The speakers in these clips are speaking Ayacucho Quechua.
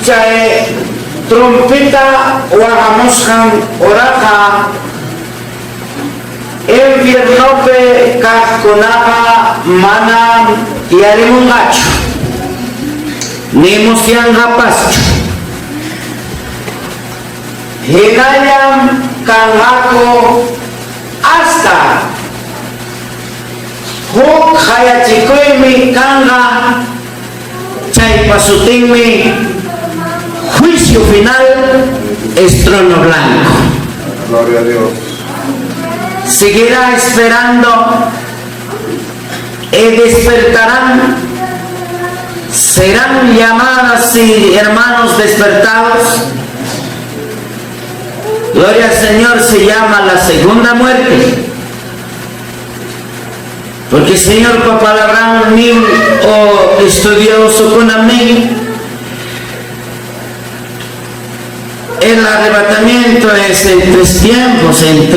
Chay trompeta waqamusqan horaqa infiernopi kaqkunaqa manam tiyarimunqachu, ni musyanqapaschu. Hinallam kanqaku hasta huk qayachikuymi kanqa. Chaypa sutinmi Juicio Final es Trono Blanco. Gloria a Dios. Seguirá esperando y despertarán, serán llamadas y hermanos despertados. Gloria al Señor, se llama la segunda muerte. Porque Señorpa palabran nin o estudiosokunam nin, el arrebatamiento es en tres tiempos, en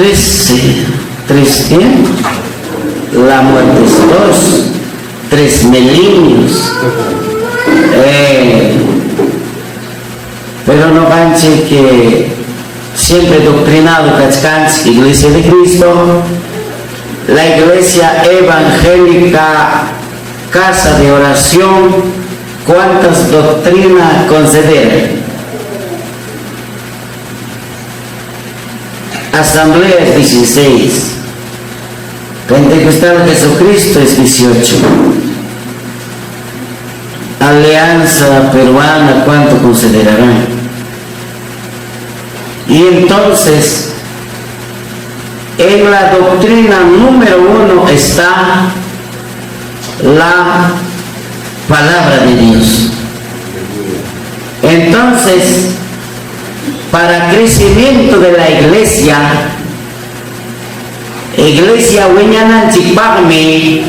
tres tiempos. La muerte es dos, tres milenios. Pero no ganche que siempre doctrinado kachkanchik Iglesia de Cristo, la Iglesia Evangélica, casa de oración, ¿cuántas doctrinas conceder? Asamblea es 16, Pentecostal Jesucristo es 18. Alianza Peruana, ¿cuánto considerarán? Y entonces, en la doctrina número 1 está la palabra de Dios. Entonces, para crecimiento de la iglesia, iglesia wiñananchikpaqmi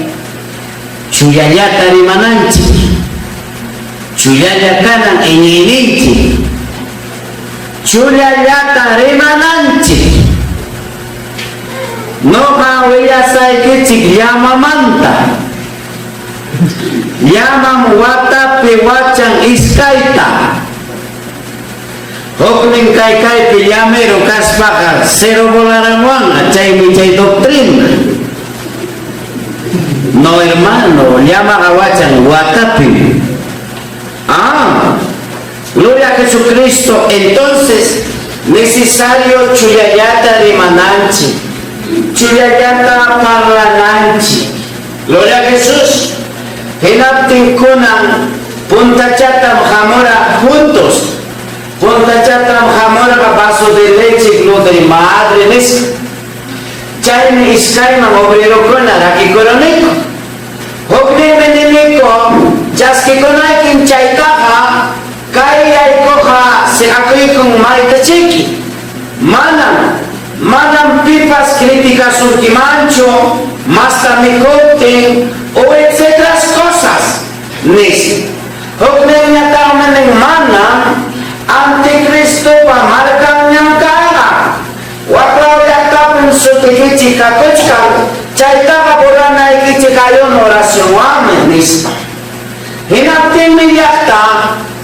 chuyallata rimananchik, chuyalla kanan iñiyninchik, chullallata rimananchik. Noqa willasaykichik llamamanta. Llamam watapi wachan iskayta. Huknin kay kaypi llamero kaspaqa cero volaramuwanqa, chaymi chay doctrina. No hermano, llamaqa wachan watapim. Ah, gloria a Jesucristo. Entonces, necesario chuyallata rimananchik, chuyallata parlananchik. Gloria a Jesús. Hinaptin kunan puntachatam hamura juntos. Puntachatam hamurqa vaso de leche de madre nisqa. Chaymi iskayman obrerokuna rakikuruniku. Hukninmi niniku, chaskikunaykim chaytaqa, kay yaykuqa siqakuykun maytachiki. Manam, manam pipas criticasunkimanchu masta mikuptin o etcetras cosas, nispa. Hukninñataqmi nin, manam, anticristopa markanñam kanqa. Waklaw llaqtapim sutikichik kakuchkan, chaytaqa borranaykichik ayuno oracionwanmi, nispa. Hinaptinmi llaqta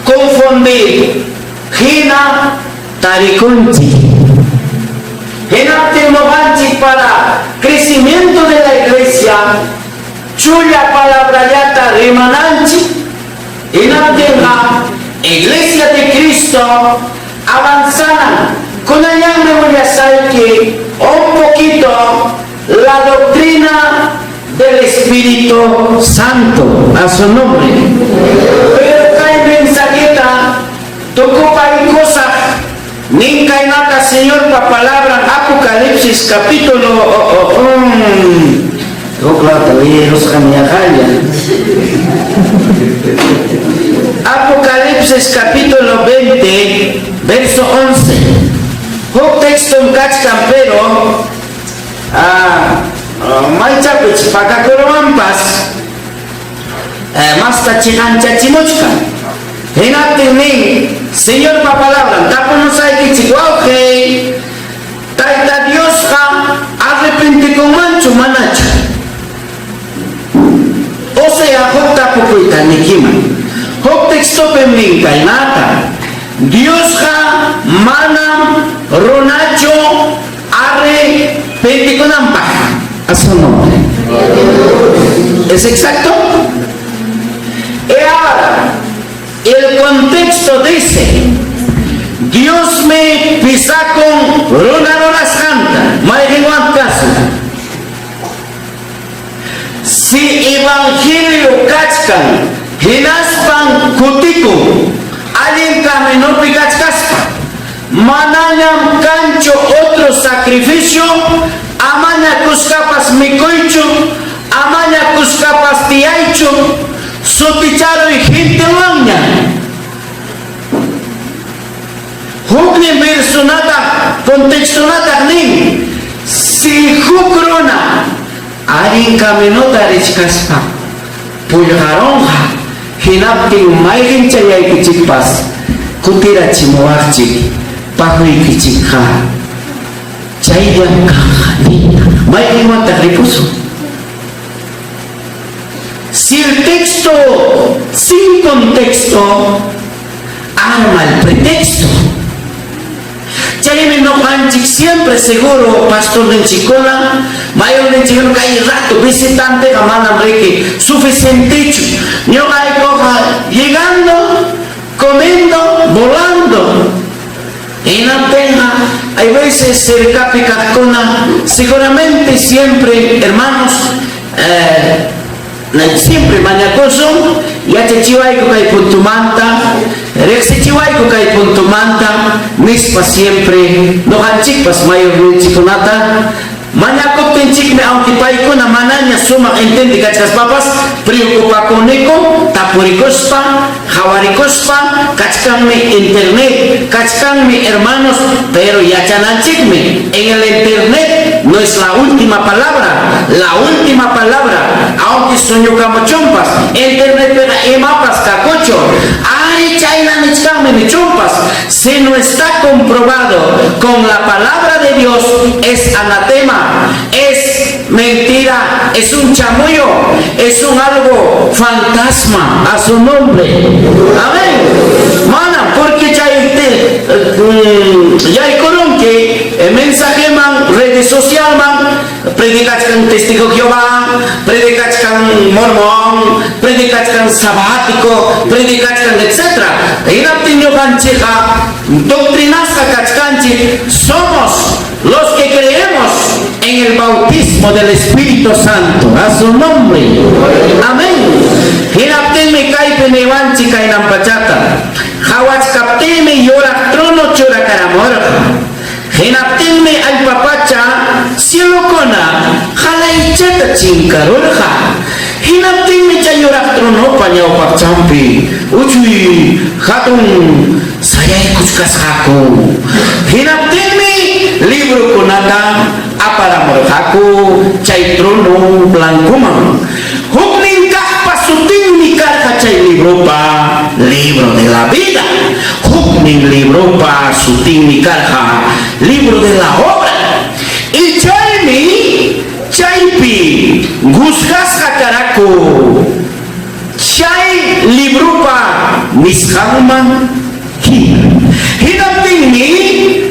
confundido hina tarikunchik. Hinaptin noqanchik para crecimiento de la iglesia chulla palabrallata rimananchik. Hinaptinqa Iglesia de Cristo avanzanan. Kunallanmi willasayki un poquito la doctrina del Espíritu Santo, a su nombre. Pero kay mensajeta tukupaykusaq, nin kaynata Señorpa palabran Apocalipsis capítulo huk lawta leerusqam yaqalla. Apocalipsis capítulo 20, verso 11. Huk textom kachkan, pero maychapich pakakuruwanpas masta chiqanchachimuchkan. Hinaptin nin Señorpa palabran, tapumusaykichik wawqiy, Tayta Diosqa arrepentikunmanchu manachu? O sea, huk tapukuyta nikiman. Huk textopim nin kaynata, Diosqa manam runachu arrepentikunanpaq. A su nombre. ¿Es exacto? Y ahora, el contexto dice, Diosmi pisakun runa rurasqanta. Mayqinwan kasun? Si evangelio kachkan, hinaspan kutikun allin caminopi kachkaspa, manañam kanchu otro sacrificio, amaña kuskapas mikuychu, amaña kuskapas tiyaychu, suticharuy gentewanña. Huknin versunataq, contextonataq nin, Si huk runa allin caminota richkaspa pullqarunqa, hinaptin mayqin chayaykichikpas kutirachimuwaqchik paquykichikqa chayllam kanqa ninta. Mayqinwantaq ripusun? Si el texto sin contexto arma el pretexto. Chaymi ñuqanchik siempre seguro pastorninchikkuna, mayorninchikkuna kay rato visitanteqa manam riki suficientechu. Ñuqaykuqa llegando, comiendo, volando. Hinaptinqa hay veces cercapi kaqkuna seguramente siempre hermanos eh, Siempre mañakusun, yachachiwayku kay puntomanta, riqsichiwayku kay puntomanta, nispa siempre ñuqanchikpas mayorninchikkunata mañakuptinchikmi, aunque paykuna manaña sumaq entiende kachkaspapas, preocupakuniku, tapurikuspa, qhawarikuspa, kachkanmi internet, kachkanmi hermanos, pero yachananchikmi, en el internet no es la última palabra, la última palabra, aunque suñukamuchunpas, internetpiqa imapas kakuchu, ay chayna nichkanmi nichunpas, si no está comprobado con la palabra de Dios, es anatema, es mentira, es un chamuyo, es un algo fantasma. A su nombre. Amén. Mana, porque chay yaykurunki mensajeman, redes socialman, predicachkan testigo Jehová, predicachkan mormón, predicachkan sabático, predicachkan etc. Hinaptin ñuqanchikqa doctrinasqa kachkanchik, somos los que creemos en el bautismo del Espíritu Santo. A su nombre. Amén. Hinaptinmi kaypi niwanchik kaynan pachata. Qawachkaptinmi yuraq trono churakaramurqa. Hinaptinmi allpa pacha cielokuna qalaychata chinkarurqa. Hinaptinmi chay yuraq tronopa ñawpaqchanpi uchuy hatun sayaykuchkasqaku. Hinaptinmi librokunata aparamurqaku chay trono blancoman. Huknin kaqpa sutinmi karqa chay libropa Libro de la Vida. Huknin libropa sutinmi karqa Libro de la Obra. Y chaymi chaypi juzgasqa karaku chay libropa nisqanman hina. Hinaptinmi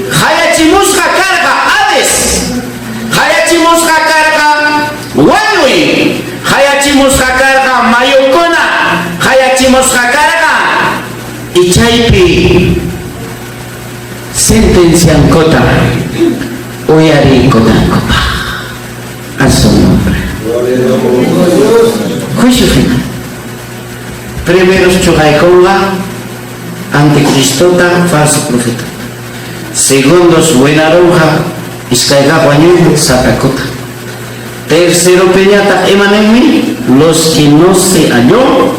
qayachimusqa karqa Hades, qayachimusqa karqa wañuy, qayachimusqa karqa mayukuna, qayachimusqa karqa y chaypi sentenciankuta uyariykunankupaq. A su nombre. Juicio final. Primeros chuqaykunqa anticristota, falso profeta. Segundos winarunqa iskayqa wañuyman satakuta. Tercero piñataq ima ninmi? Los que no se halló.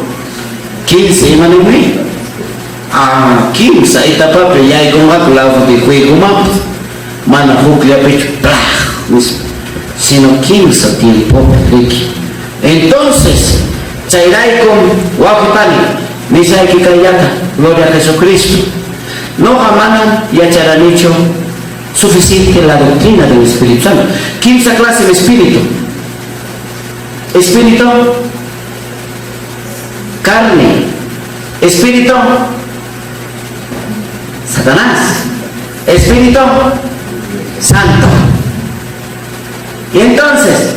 15 ima ninmi? Ah, kimsa etapapi yaykunqaku lado de juegomanpas, mana hukllapichu plaj nispa, sino kimsa tiempopi riki. Entonces, chayraykum wawqi pani, nisayki kayllata, gloria a Jesucristo. Noqa manam yacharanichu suficiente la doctrina del Espíritu Santo. Kimsa clase de espíritu. Espíritu carne. Espíritu Satanás. Espíritu Santo. Y entonces,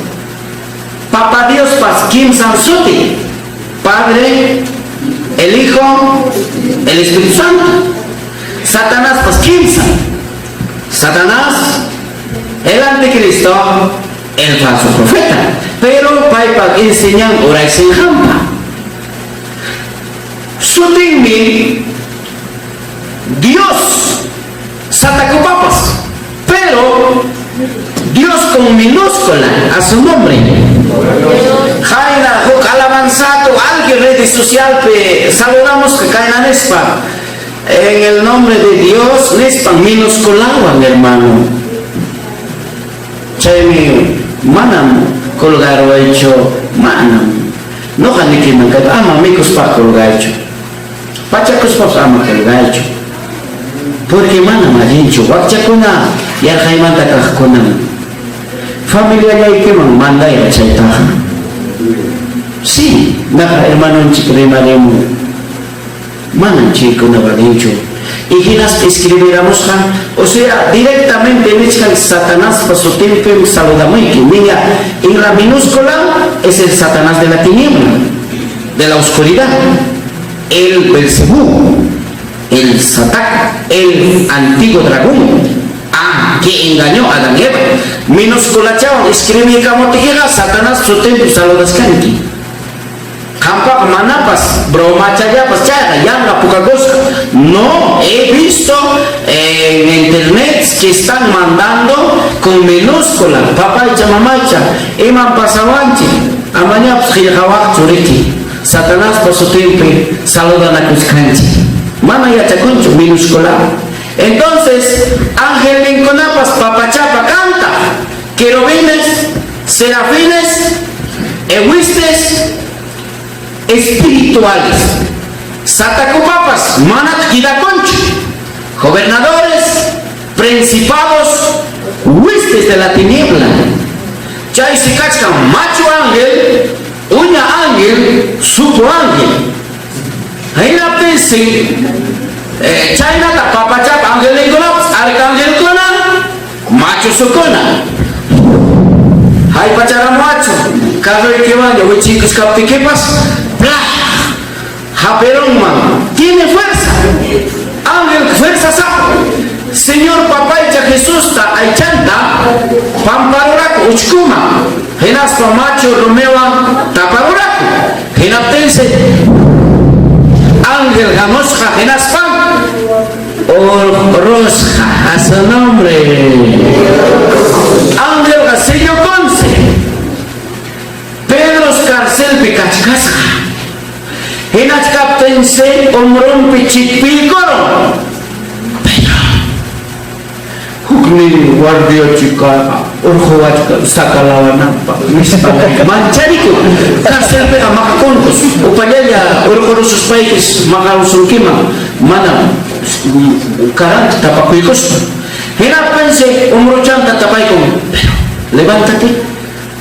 Papa Diospas kimsan suti. Padre, el Hijo, el Espíritu Santo. Satanáspas kimsan. Satanás, el anticristo, el falso profeta. Pero paypa enseñan uraysinqanpa. Sutinmi Dios Satakupapas. Pero Dios con minúscula a su nombre. Jaina, huk alabanzato, alguien redes social pe saludamos que kayna nispa. En el nombre de Dios nispa minusculawan hermano. Chaymi manam colgarwaychu, manam. Noqa nikiman kay ama mikuspa colgaychu. Pachakuspapas ama colgaychu. Porque manam allinchu wakchakuna yarqaymanta kaqkunam. Familiallaykiman mandayqa chaytaqa. Sí, naqa hermanonchik rimarimun. Manam chaykuna valinchu. Y hinaspa escribiramusqa, o sea, directamente nichkan Satanaspa sutinpim saludamuyki. Niña, en la minúscula es el Satanás de la tiniebla, de la oscuridad, el Belcebú, el Satán, el antiguo dragón, que engañó a Adán y Eva. Minúscula chawan escribiykamuptikiqa Satanás sutinpi saludaskanki. Qampaq manapas bromachallapas chayqa yanqa pukakusqa. No, he visto en internet que están mandando con minúscula, papaycha, mamaycha, iman pasawanchik, amañapas qillqawaqchu riki. Satanaspa sutinpi saludanakuchkanchik. Mana yachakunchu minúscula. Entonces, angelninkunapas papachapa canta, querubines, serafines, ehuistes, espirituales. Satakupapas, manat kidakunchu. Gobernadores, principados, huestes de la tiniebla. Chay si kachkan macho ángel, uña ángel, supo ángel. Hinaptinsi, chaynata papachapa angelninkunapas, arcangelkuna, macho sukuna. Haypacharamuachu, carroykiwanña wichiykuskaptikipas, ¡plah! Haperunman, tiene fuerza. Ángel fuerza sapo. Señor papaycha Jesusta aychanta pamparuraku uchkuma. Hinaspa macho rumiwan taparuraku. Hinaptinsi ángel hamusqa hinaspa rosqa a su nombre. Ángel sello conce. Pedro carcelpi kachkasqa. Hinachkaptinsi hombronpi chipiykuron. Pedro, huknin guardia chika urquwachka sakalawananpaq nispa manchariku. Carcelpiqa maqakunkus upallalla urqurususpaykis maqarusunkiman manam karanta tapakuykuspa. Hinaptinsi hombrochanta tapaykun. Pedro, levántate,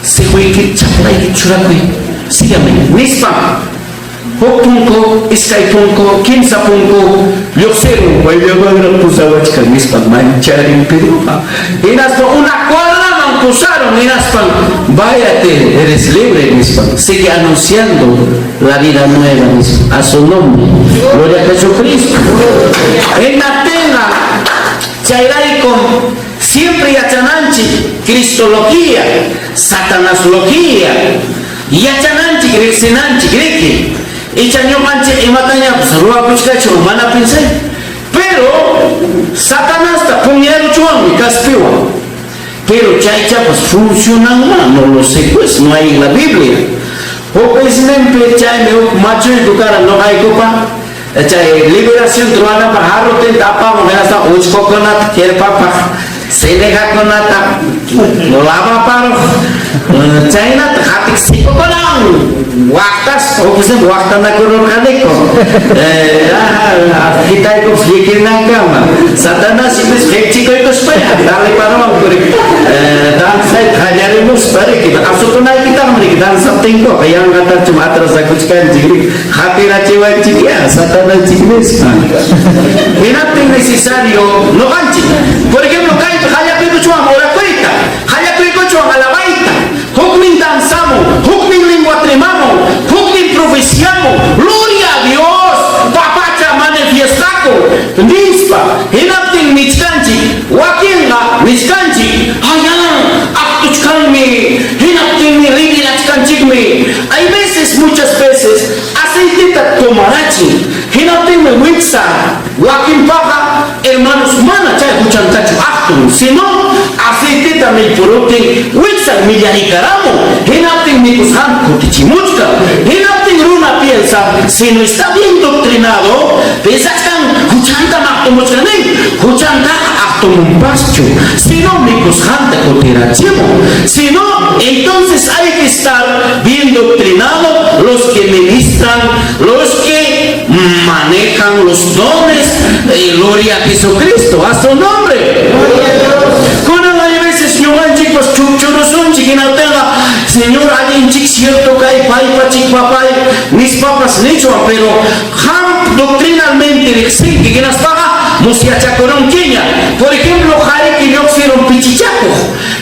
siquyki chaplayki churakuy, sígame nispa. Huk punku, iskay punku, kimsa punku, lluqsirun, mayllamanraq pusawachkan nispa mancharin Pedroqa. Hinaspa una cuadraman pusaron, hinaspa váyate, eres libre nispa. Sigue anunciando la vida nueva nispa, a su nombre. Gloria a Jesucristo. En Atena, chayraykum siempre yachananchik cristología, satanaslogía, yachananchik, riqsinanchik, riki. Icha ñuqanchik imatañapas ruwakuchkachu mana pensé. Pero Satanasta puñaruchuwanmi kaspiwan. Pero chaychapas funcionanman, no lo sé pues, no hay en la Biblia. Huk isninpi chaymi huk machuyku karan ñuqaykupa chay liberación ruwanapaq jarrotinta apamun hinaspa uchkukunata kirpapaq cenejakunata lavaparuq chaynata qatiksikukunawan waqtaspa huk isninpi waqtanakururqaniku. Kitaykupas llikinankama Satanás ipis qipchikuykuspaya daliparuwan kurik danzayta qallarimuspa riki asukunaykitaqmi riki danzaptinkuqa yanqatachum atrasakuchkanchik riki qatirachiwanchik ya. Kayqa satananchik nispa. Hinaptin necesario ñuqanchik. Por ejemplo, kaypi qallakuykuchwan orakuyta, qallakuykuchwan alabayta, huknin danzamun, huknin lenguatrimamun, huknin profeciamun, gloria a Dios, papacha manifiestakun nispa. Hinaptin nichkanchik, wakinqa nichkanchik, ayan, aqtuchkanmi, hinaptinmi liberachkanchikmi. Hay veces, muchas veces, aceiteta tomarachin, hinaptinmi wiksa wakinpaqa hermanos mana chay huchantachu aqtun, sino aceiteta millpuruptin wiksan millarikaramun, hinaptin mikusqanta kutichimuchkan. Hinaptin runa piensa, si no está bien doctrinado, piensachkan huchantam aqtumuchkan nin, huchantaqa aqtumunpaschu, sino mikusqanta kutirachimun. Sino, entonces hay que estar bien doctrinado los que ministran, los que manejan los dones. Gloria a Jesucristo, a su nombre. Kunan hay veces ñuqanchikpas chukchurusunchik, hinaptinqa Señor allinchik cierto kay paypa chik papay nispapas nichwan, pero qam doctrinalmente riqsinki hinaspaqa musyachakurunkiña. Por ejemplo, qariki lluqsirun pichichakuq,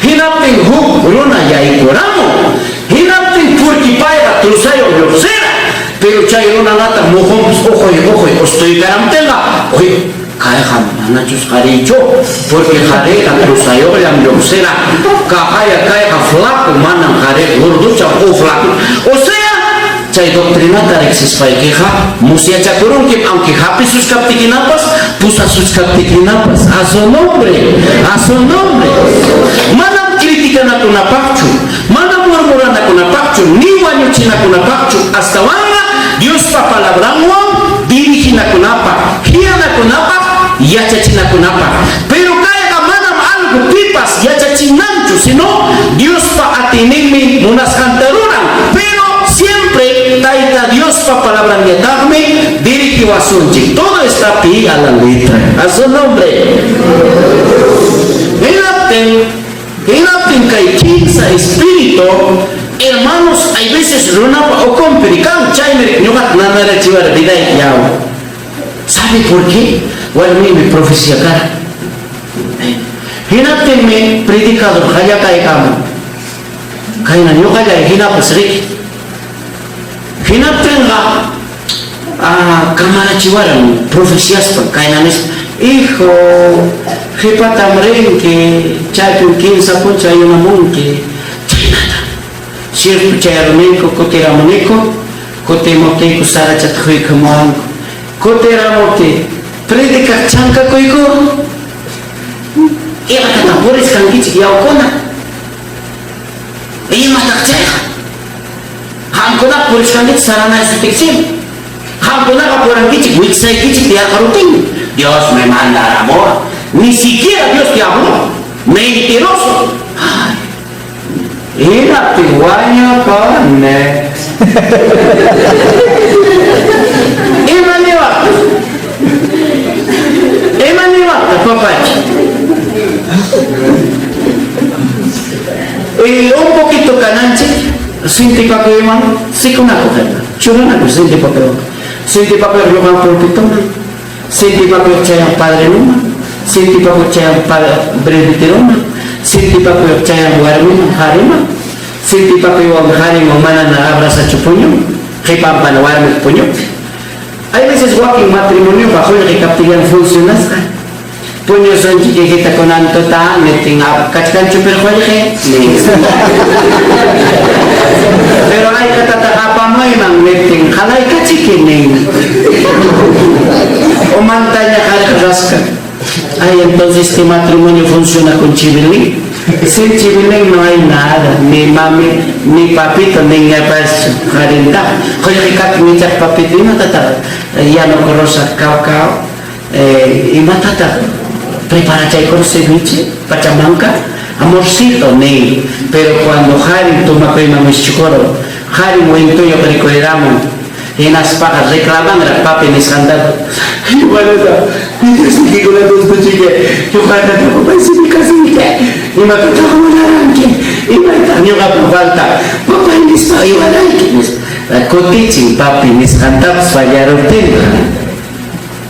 hinaptin huk runa yaykuramun, hinaptin purki payqa trusayuq lluqsira, pero chay runanataq mujunpas uquy uquy ustuykaramtinqa, uy, kayqa manachus qarichu, porque qariqa trusayuqllam lluqsira, kaqaya kayqa flaco, manam qariqa gorducha o flaco. O sea, chay doctrinata riqsispaykiqa musyachakurunkim, aunque hapisuchkaptikinapas, pusasuchkaptikinapas. A su nombre, a su nombre. Manam criticanakunapaqchu, manam murmuranakunapaqchu, ni wañuchinakunapaqchu, astawanqa Diospa palabranwan diriginakunapaq, guianakunapaq, yachachinakunapaq. Pero kayqa manam algo pipas yachachinanchu, sino Diospa atiyninmi munasqanta ruran. Pero siempre Tayta Diospa palabranñataqmi dirigiwasunchik. Todo está pie a la letra. A su nombre. Hinaptin, hinaptin kay kimsa espíritu, hermanos, hay veces runapa ukunpi kan, chaymi ñuqata nanarachiwara vidayki yaw. ¿Sabe por qué? Warmiymi profecía kara. Hinaptinmi predicador qallakaykamun. Kayna ñuqallay hinapas riki. Hinaptinqa kamarachiwaran profeciaspa kayna nispa, hijo, qipatam rinki, chaypim kimsa punchaw ayunamunki. Chaynata. Cierto chayaruniku, kutiramuniku, kutimuptiyku sarachata quykamuwanku. Kutiramuptiy, predicaq chankakuyku. Imatataq purichkankichik yawkuna? Imataq chayqa? Qamkunaqa purichkankichik saranay sutikichikmi. Qamkunaqa purankichik wiksaykichik tiyarqaruptinmi. Dios me manda amor. Ni siquiera Dios te habló. Mentiroso. Ay. Hinaptin wañukuni. Ima niwaqtaq? Ima niwaqtaq, papachi? Y un poquito kananchik sintipakuywan sikunakuq hermano. Churanakuq sintipakuywan. Sintipakuyqa lluqan pulpituman, sintipakuyqa chayan padrinuman, sintipakuyqa chayan presbiteroman, sintipakuyqa chayan warmiman, qariman, sintipakuywan qariwan manana abrazachu puñun, qipanpana warmiqa puñun. Hay veces wakin matrimonioqa qullqi kaptillan funcionasqa. Puñusunchik hijita kunan tuta niptin kachkanchu pero qullqi nin. Pero aykatataq apamuyman niptin qalaykachiki nin. Umantaña qariq raskan. Ay, entonces este matrimonio funciona con chivilín. Sin chivilín no hay nada, ni mami, ni papito, ni ñapas qarinta. Qullqi kaptin ichaq papito imatataq yanu rosaq kaw kaw. Imatataq preparachaykur ceviche, pachamanka, amorcito nin. Pero cuando qarin tumakuyman wischukurun, qarin wintuyuq rikuriramun, hinaspaqa reclamanraq papi nisqantaqa. Imanasaq, Diosnikikunata ñuqata tukupaysi kasuyki, imatataq munaranki, imataq ñuqapa falta, papay nispa iwanayki nispa. Kutichin papi nisqantapas fallaruptinqa.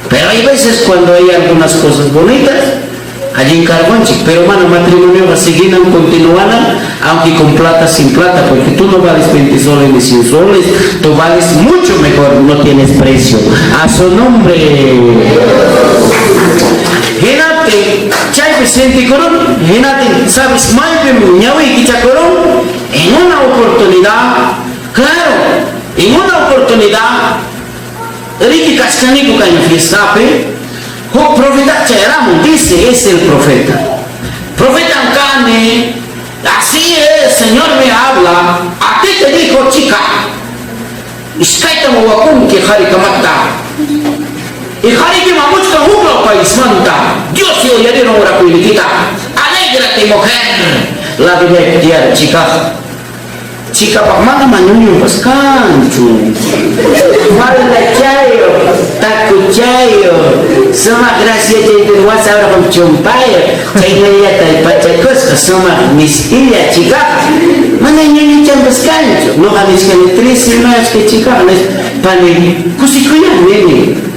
Pero hay veces cuando hay algunas cosas bonitas, allin karqunchik, pero mana matrimonioqa siguinan, continuanan, aunque con plata, sin plata, porque tú no vales 20 soles ni 100 soles, tú vales mucho mejor, no tienes precio. A su nombre. Hinaptin, chaypi sientikurun, hinaptin, sabes, maypim ñawiy kichakurun, en una oportunidad, claro, en una oportunidad, Riki kachkaniku kayna fiestapi, huk profeta chayaramun, dice, es el profeta. Profetam kani, así es, Señor me habla, a ti te dijo, chica, iskaytam wawakunki qharikamata. Y qhariykim hamuchkan huklaw paismanta, Dios si uyariron orakuynikita, alégrate mujer. Ladullaypi tiyara chikaqa. Chikapaq mana mañuñunpas kanchu. Faldachayo, takuchayo, sumaq graciachayta wasawraqam chumpayo, chaynallata pachakusqa sumaq miskilla chikaqa. Mana ñuñuchanpas kanchu. Nuqa nichkani trece kay chikaqa nispa, pani kusikuya nini.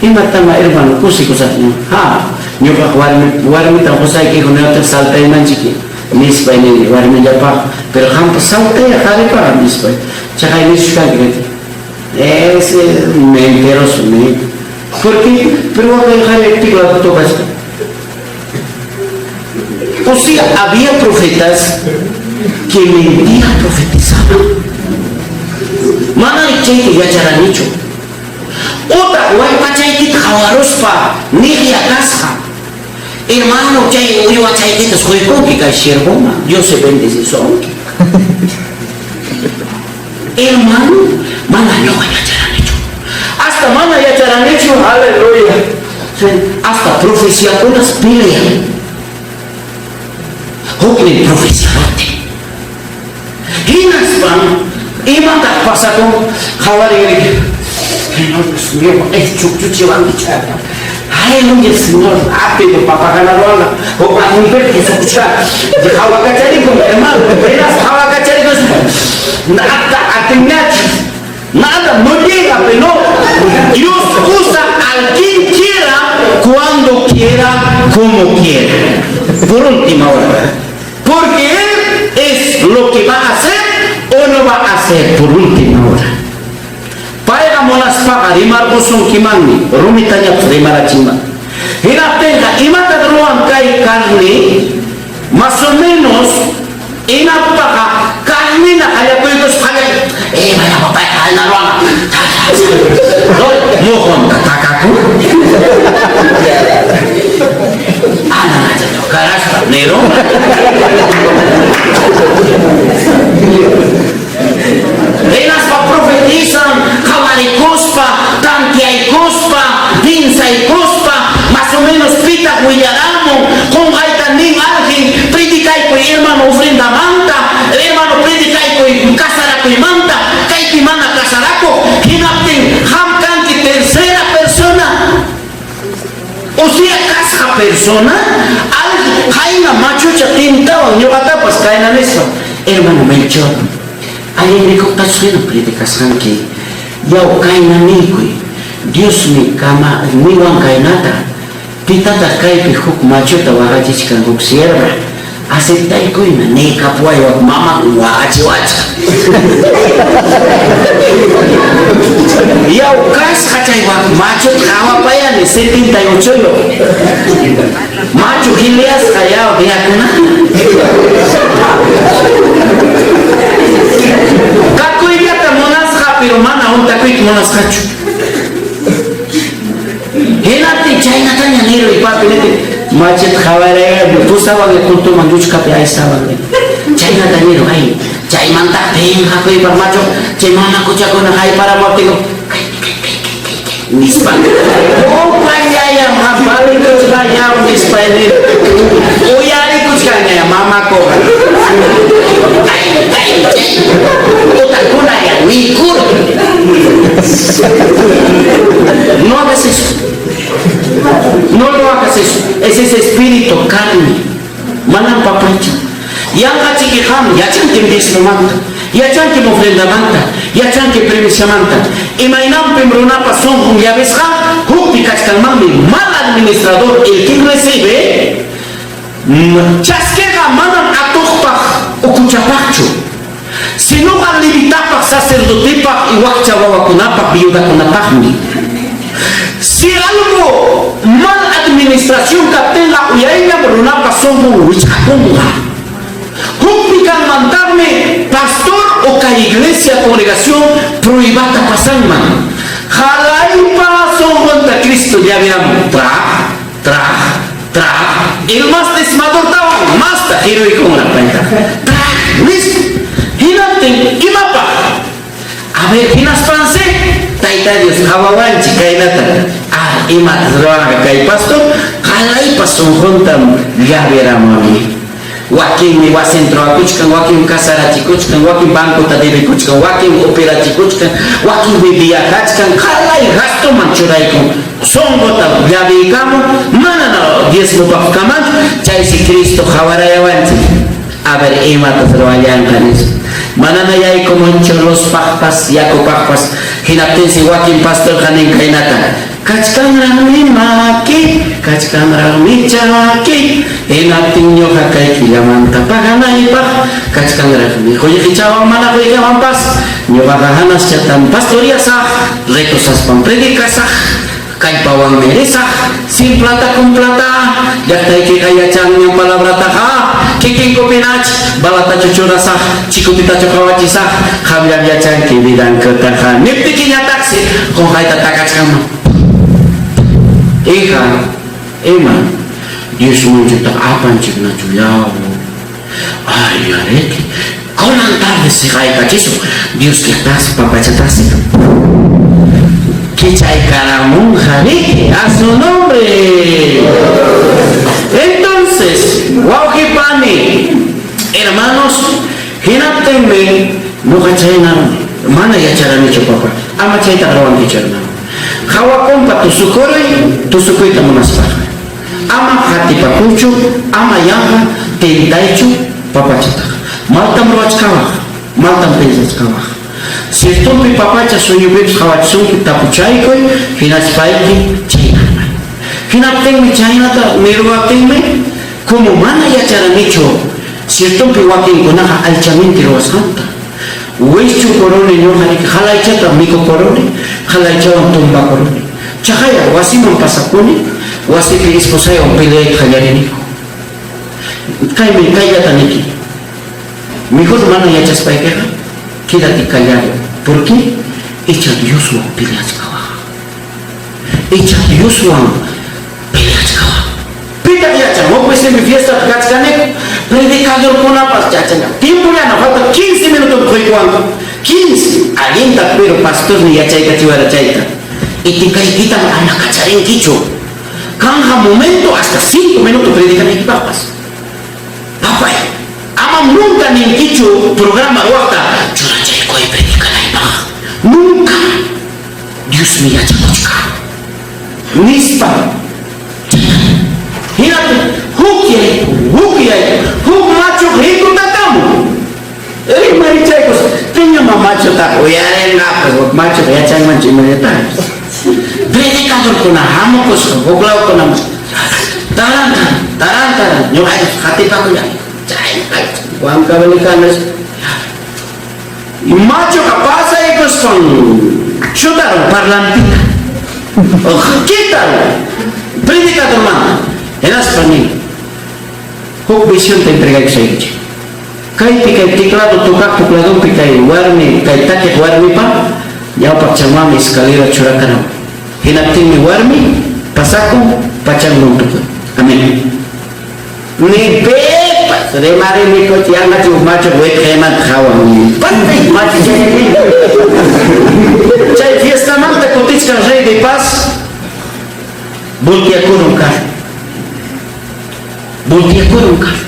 Imatama hermano kusikusaqña. Ha, ñuqaq warmi warmitam qusayki hijo saltaymanchiki. Nispay nini warmillapaq, pero qampas saltaya qharipaq nispay. Chaqay nisuchkanki ese mentiroso ni. ¿Por qué? Pero waqay qhari teclado tocasqa. O sea, había profetas que mentían, profetizaban. Mana chayta yacharanichu. Utaq wallpachaykita qhawaruspa niqya kasqa. Hermano, chay uywachaykitas quykunki kay siervoman, Dios se bendecisunki. Hermano, mana ñuqa yacharanichu. Hasta mana yacharanichu, aleluya. Hasta profeciakunas pelean. Huknin profeciadote. Hinaspan, imataq pasakun? Qhawarin, Señor Dios mío, es chukchuchiwanki. Aleluya, Señor, rápido, papá ganadora. O a romper que escuchar. Hawakacharikun, hermano, verás hawakacharikun. Nada, atenach. Nada, no llega, pero Dios usa al quien quiera, cuando quiera, como quiera. Por última hora. Porque Él es lo que va a hacer o no va a hacer por última hora. Payqa munaspaqa rimarqusunkimanmi, rumitañapas rimarachinman. Hinaptinqa, imataq ruwan kay carne? Más o menos, imappaqa carnina qallakuykuspa qallay, imaynapa payqa alna ruwan? Muhunta takakun. Ana tocaraspa nirun. Hinaspa profetizan qhawarikuspa, tanteaykuspa, piensaykuspa, más o menos pitaq willaramun, qunqayta nin alguien, predicaykuy hermano ofrendamanta, hermano predicaykuy casarakuymanta, kaypi mana casarakuq, hinaptin qam kanki tercera persona. O sea, kasqa persona, alguien qayna machucha tintawan ñuqatapas kayna nispa, hermano Melchor, allin rikuqtachus hina predicasqanki, yaw kayna niykuy, Diosmi kama niwan kaynata, pitataq kaypi huk machuta waqachichkan huk sierva, aceptaykuyna niykapuway wak maman waqachiwachqa. Yaw kasqa chay wak machuta qhawapayani 78yuq. Machu giliasqa yaw diakuna. Kakuyllata munasqa pero mana huntakuyta munasqachu. Hinaptin chaynataña niruy papi niptin machita qhawarayqa pusawan cultoman lluchkapi aysawan chaynata niru ay chaymanta pinqakuypaq machu chay mama kuchakuna hayparamuptinku nispa upallayam hapalikuchkañam nispa niru uyarikuchkaña mamakuqa ay ay utakunaya nikur. No hagas eso. No lo hagas eso. Es ese espíritu carne. Manam papaychu. Yanqachiki qam yachankim diezmomanta. Yachankim ofrendamanta, yachanki primiciamanta. Imaynanpim runapa sunqun llavesqa? Hukpi kachkanmanmi mal administrador el quien recibe, chaskeqa manam atuqpaq ukuchapaqchu, sinoqa levitapaq, sacerdotepaq y wakcha wawakunapaq, viudakunapaqmi. Si algo mal administración kaptinqa uyayllam runapa sunqun wichqakunqa. Hukpi kanmantaqmi pastor o kay iglesia congregación pruebata pasanman. Qalaypa sunqunta Cristo llaviramun, traj, traj, traj, el más desmadortawan masta qiruykunraq paytaqa, traj, nispa. Hinaptin, imapaq? A ver, hinaspansi Tayta Dios qawawanchik kaynata, ah, imatas ruwanqa kay pastor, qalaypa sunquntam llaviramuwani. Wakinmi wasin truwakuchkan, wakin casarachikuchkan, wakin bancota debekuchkan, wakin operachikuchkan, wakinmi viajachkan, qalay gastoman churaykun, sunquta llaviykamun, manana diezmopaq kamanchu, chaysi Cristo qawarayawanchik. A ver imatas ruwallanqa nispa. Manana yaykumunchu luzpaqpas, yakupaqpas. Hinaptinsi wakin pastorqa nin kaynata, Kachkanraqmi maki, kachkanraqmi chaki, hinaptin ñuqa kay killamanta paganaypaq, kachkanraqmi qullqichawan mana qullqiwanpas, ñuqaqa hanaschatam pastoriasaq, retosaspam predicasaq. Kallpawanmi risaq, sin plata con plata, llaqtaykiqa yachanñam palabrataqa, kikinkupinach, balatachu churasaq, chikutitachu qawachisaq, qamllam yachanki vidankutaqa, niptikiñataqsi qunqayta takachkanman. Hija, ima, Diosmanchutaq apanchiknachu yaw. Ay, areki, kunan tarde siqaykachisun, Diosllataasi, papachataasi kichaykaramunqa riki, a su nombre. Entonces, wawqi pani, hermanos, hinaptinmi ñuqa chayna mana yacharanichu papa, ama chaytaqa ruwankichu hermano. Qawakunpa tusukuruy, tusukuyta munaspaqa. Ama qatipakuychu, ama yanqa tentaychu papachataqa. Maltam ruwachkawaq, maltam pensachkawaq. Ciertonpi papacha sueñopipas qawachisunki tapuchaykuy, hinaspayki chaynata. Hinaptinmi chaynata niruwaptinmi, como mana yacharanichu ciertonpi wakinkunaqa aychaminti ruwasqanta. Wischukuruni ñuqariki qalaychata mikukuruni, qalaychawan tumbakuruni. Chaqaya wasiman pasakuni, wasipi esposaywan peleayta qallariniku. Kaymi kayllata niki, mejor mana yachaspaykiqa quédate callado. ¿Por qué? Icha Dioswan peleachkawaq. Icha Dioswan peleachkawaq. Pitaq yachan? Huk vecinmi fiestapi kachkaniku, predicadorkunapas chachanqa. Tiempollana falta 15 minutom quykuwanku. 15. Allinta pero pastormi yachaykachiwara chayta. Itikaykitam ama kacharinkichu. Kanqa momento hasta 5 minuto predicanaykipaqpas. Papay, amam nunca ninkichu programa ruwaqta churachaykuy predicanaypaq. Nunca. Diosmi yachakuchkan. Nispa. Hinaptin huk yaykun, huk yaykun, huk machu hikutakamun. Rimarichaykus, piñama machutaqa uyarinqapas, huk machuqa yachanmanchu imallatapis. Predicadorkuna hamukusqa huk lawkunaman. Taran taran, taran taran, ñuqaykus qatipakullani. Chay Huancavelica nispa. Machuqa pasaykuspan chutarun parlantita. Quitarun predicadormanta. Hinaspa nin, huk visionta entregaykusaykichik. Kaypi kay teclado tocaqpa ladonpi kay warmi, kay takiq warmipa ñawpaqchanmanmi escalera churakaran. Hinaptinmi warmi pasakun pachanman tukun. Amén. Ni pipas rimarinikuchu yanqachu huk machu wiqaymanta qawan. Pantay machu chay. Chay fiestamanta kutichkan rey de paz volteakurun carro. Volteakurun carro.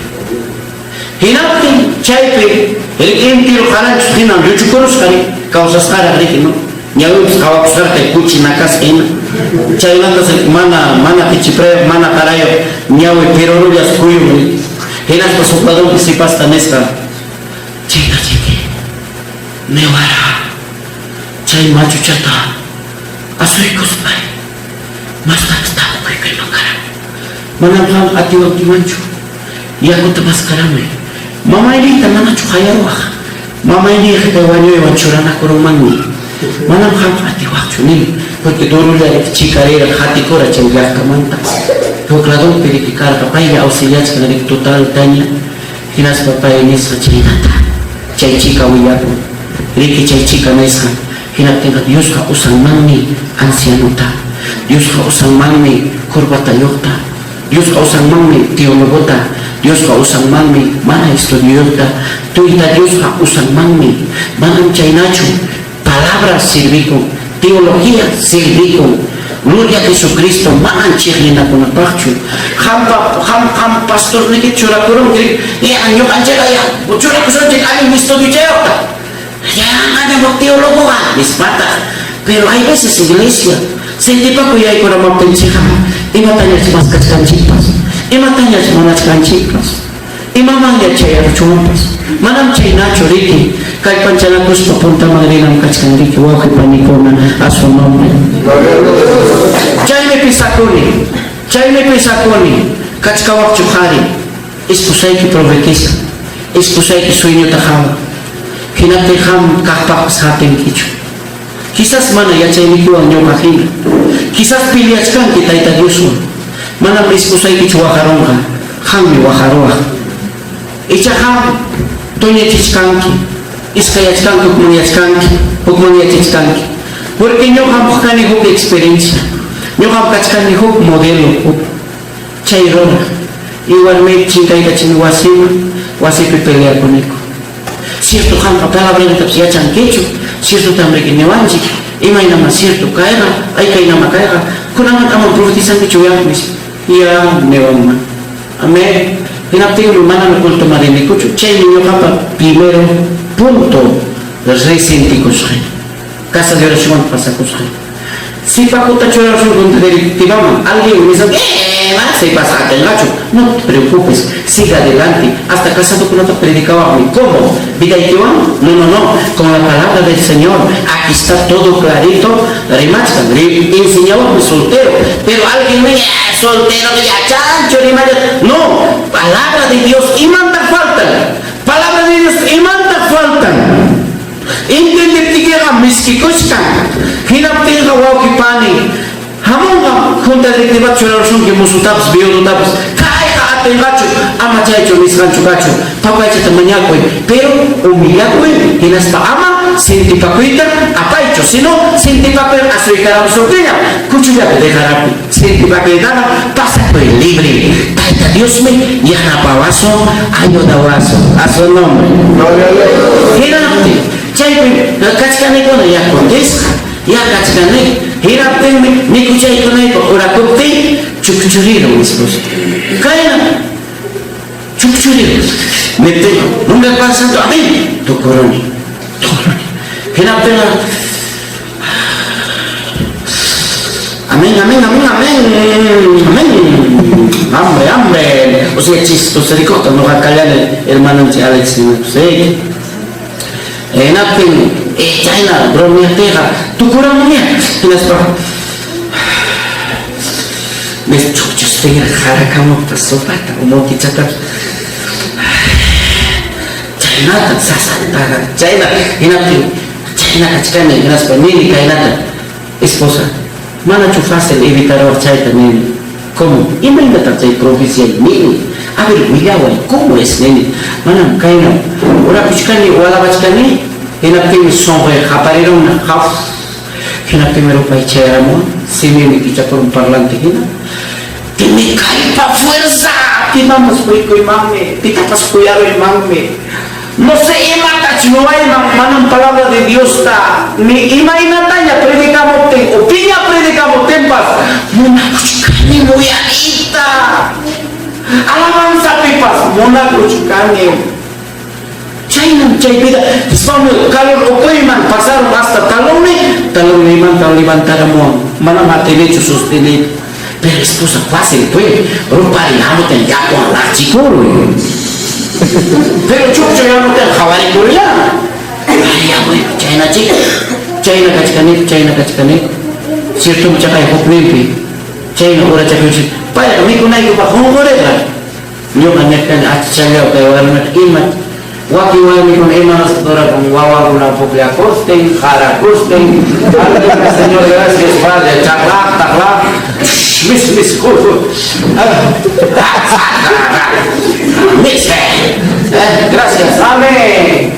Hinaptin chaypi intiru qaranchus hinam lluchukurusqa ri kawsasqaraq riki no. Ñawinpas qawakusqaraq kay kuchi nakasqa hina. Chaymantas mana mana qichiprayuq mana qarayuq ñawi pirurullas kuyun ri. Hinaspa sopladonpi sipasqa nisqa, Chayna chiki. Niwara chay machuchata asuykuspay mastapas tapukuykuyman karan. Manam qam atiwankimanchu. Yakuta maskaramuy. Mamayniyta manachu qayaruwaq? Mamayniyqa kay wañuywan churanakurunmanmi. Manam qamqa atiwaqchu nin. Porque durulla riki chikarira qatikura chay llaqtamanta. Huk ladonpi riki karqa paylla auxiliachkan riki totaltaña. Hinaspa pay nisqa chaynata. Chay chika willakun. Riki chay chika nisqa. Hinaptinqa Diosqa usanmanmi ancianota. Diosqa usanmanmi corbatayuqta. Diosqa usanmanmi teologota. Diosqa usanmanmi mana estudioyuqta. Tuyta Diosqa usanmanmi. Manam chaynachu. Palabra sirvikun. Teología sirvikun. Gloria a Jesucristo manam chiqninakunapaqchu. Qampa qam qam pastorniki churakurunki. Ya ñuqanchikqa ya churakusunchik allin estudiochayuqta. Ya manam teologoqa nispataq. Pero hay veces iglesia sintipakuy yaykuramaptinchikqa imatañach maskachkanchikpas, imatañach munachkanchikpas, imamanña chayaruchwanpas. Manam chaynachu riki, kallpanchanakuspa puntaman rinam kachkan riki, wawqi panikuna, a su nombre. Chaymi pisakuni, chaymi pisakuni, kachkawaqchu qari, esposayki profetiza, esposayki sueñota qawan, hinaptin qam kaqpaqpas hapinkichu. Quizás mana yachaynikiwan ñuqa hina. Quizás peleachkanki Tayta Dioswan. Manam esposaykichu waqarunqa, qammi waqaruwaq. Icha qam tuñichichkanki, iskayachkanki, hukmanyachkanki, hukmanyachichkanki. Porque ñuqam kani huk experiencia. Ñuqam kachkani huk modelo, huk chay ruraq. Igualmi chinkaykachini wasiman, wasipi peleakuniku. Cierto qamqa palabrallatapas yachankichu, ciertotam riki niwanchik, imaynamá cierto kayqa, ay kaynamá kayqa, kunanmanta amam profetizankichu ya, nispa. Ya, niwanman. Amén. Hinaptinmi manami cultoman rinikuchu. Chaymi ñuqapa primero punto resentikusqay. Casa de oracionmanta pasakusqay. Sipakuta churarusun junta directivaman, alguien nisun, eh, mana sipas atinqachu. No te preocupes, sigue adelante. Hasta casadokunata predicawaqmi. ¿Cómo? ¿Vidaykiwan? No, no, no. Con la palabra del Señor. Aquí está todo clarito. Rimachkan. Enseñawaqmi soltero. Pero alguien me, soltero, ya chancho, rimalla. No. Palabra de Dios. Imantaq faltan? Palabra de Dios. Imantaq faltan? Entiendeptikiqa miskikuchkan. Hinaptinqa wawqi pani, hamunqa junta directivata churarusunki musutapas, viudotapas. Kayqa atinqachu, ama chaychu nisqanchu kachu. Papaychata mañakuy, pero humillakuy hinaspa ama sintipakuyta apaychu, sino sintipakuyqa asuykaramusunkiñam, kuchullapi dejarapuy. Sintipakuytaqa pasakuy libre. Tayta Diosmi yanapawasun, ayudawasun. A su nombre. Hinaptin, chaypim kachkanikuna ya kuntisqa, ya kachkanik. Hinaptinmi mikuchaykunaypaq orakuptiy chukchurirun esposo. Kayna chukchurirun. Niptin, nombre del Padre Santo, amén. Tukuruni, tukuruni. Hinaptinqa Amén, amén, amén, amén, amén. Hambre, hambre. O sea, chistosericota, no kallani hermanonchik Alex sí. Hinaptin, chayna bromeaptiqa tukuramuña. Hinaspa chukchustinraq qarakamuqta sopata o motichatapas. Chaynata sasantaqa, chayna hinaptin Chayna kachkani, hinaspa nini kaynata, Esposa, manachu fácil evitaruwaq chayta? nini. Cómo? Imaynataq chay profeciay? nini. A ver, willaway, cómo es? nini. Manam, kaynam. Orakuchkani o alabachkani, hinaptinmi sonqoy qaparirunna, haf. Hinaptinmi rupay chayaramuwan, simiymi kichakurun parlante hina. Tiene kallpa, fuerza, pimanpas quykuymanmi, pitapas kuyaruymanmi. No sé imatach ruwayman, manam palabra de Diosta ni imaynataña predicamuptin o piña predicamuptinpas munakuchkani uyariyta. Alabanzapipas munakuchkani. Chaynam chay vida, nispami calor ukuyman pasarun hasta talonmi, talonniymanta levantaramuwan. Manam atinichu sosteneyta. Pero esposa fácil pues, rupari hamutin yakuwan laqchikuruy. Pero chukchu hamutin qhawarikuruya. Ay, abuelo, chayna chika. Chayna kachkaniku, chayna kachkaniku. Cierto chaqay hukninpi. Chayna urachakuychik. Payqa mikunaykupaq qunqurirqa. Ñuqa nirqani achallaw kay warmiqa ima wakin warmikuna imanasqa durakun wawakuna pukllakustin, qarakustin, aleluya Señor gracias Padre, chaqlaq, taqlaq, mis mis mis gracias, amén.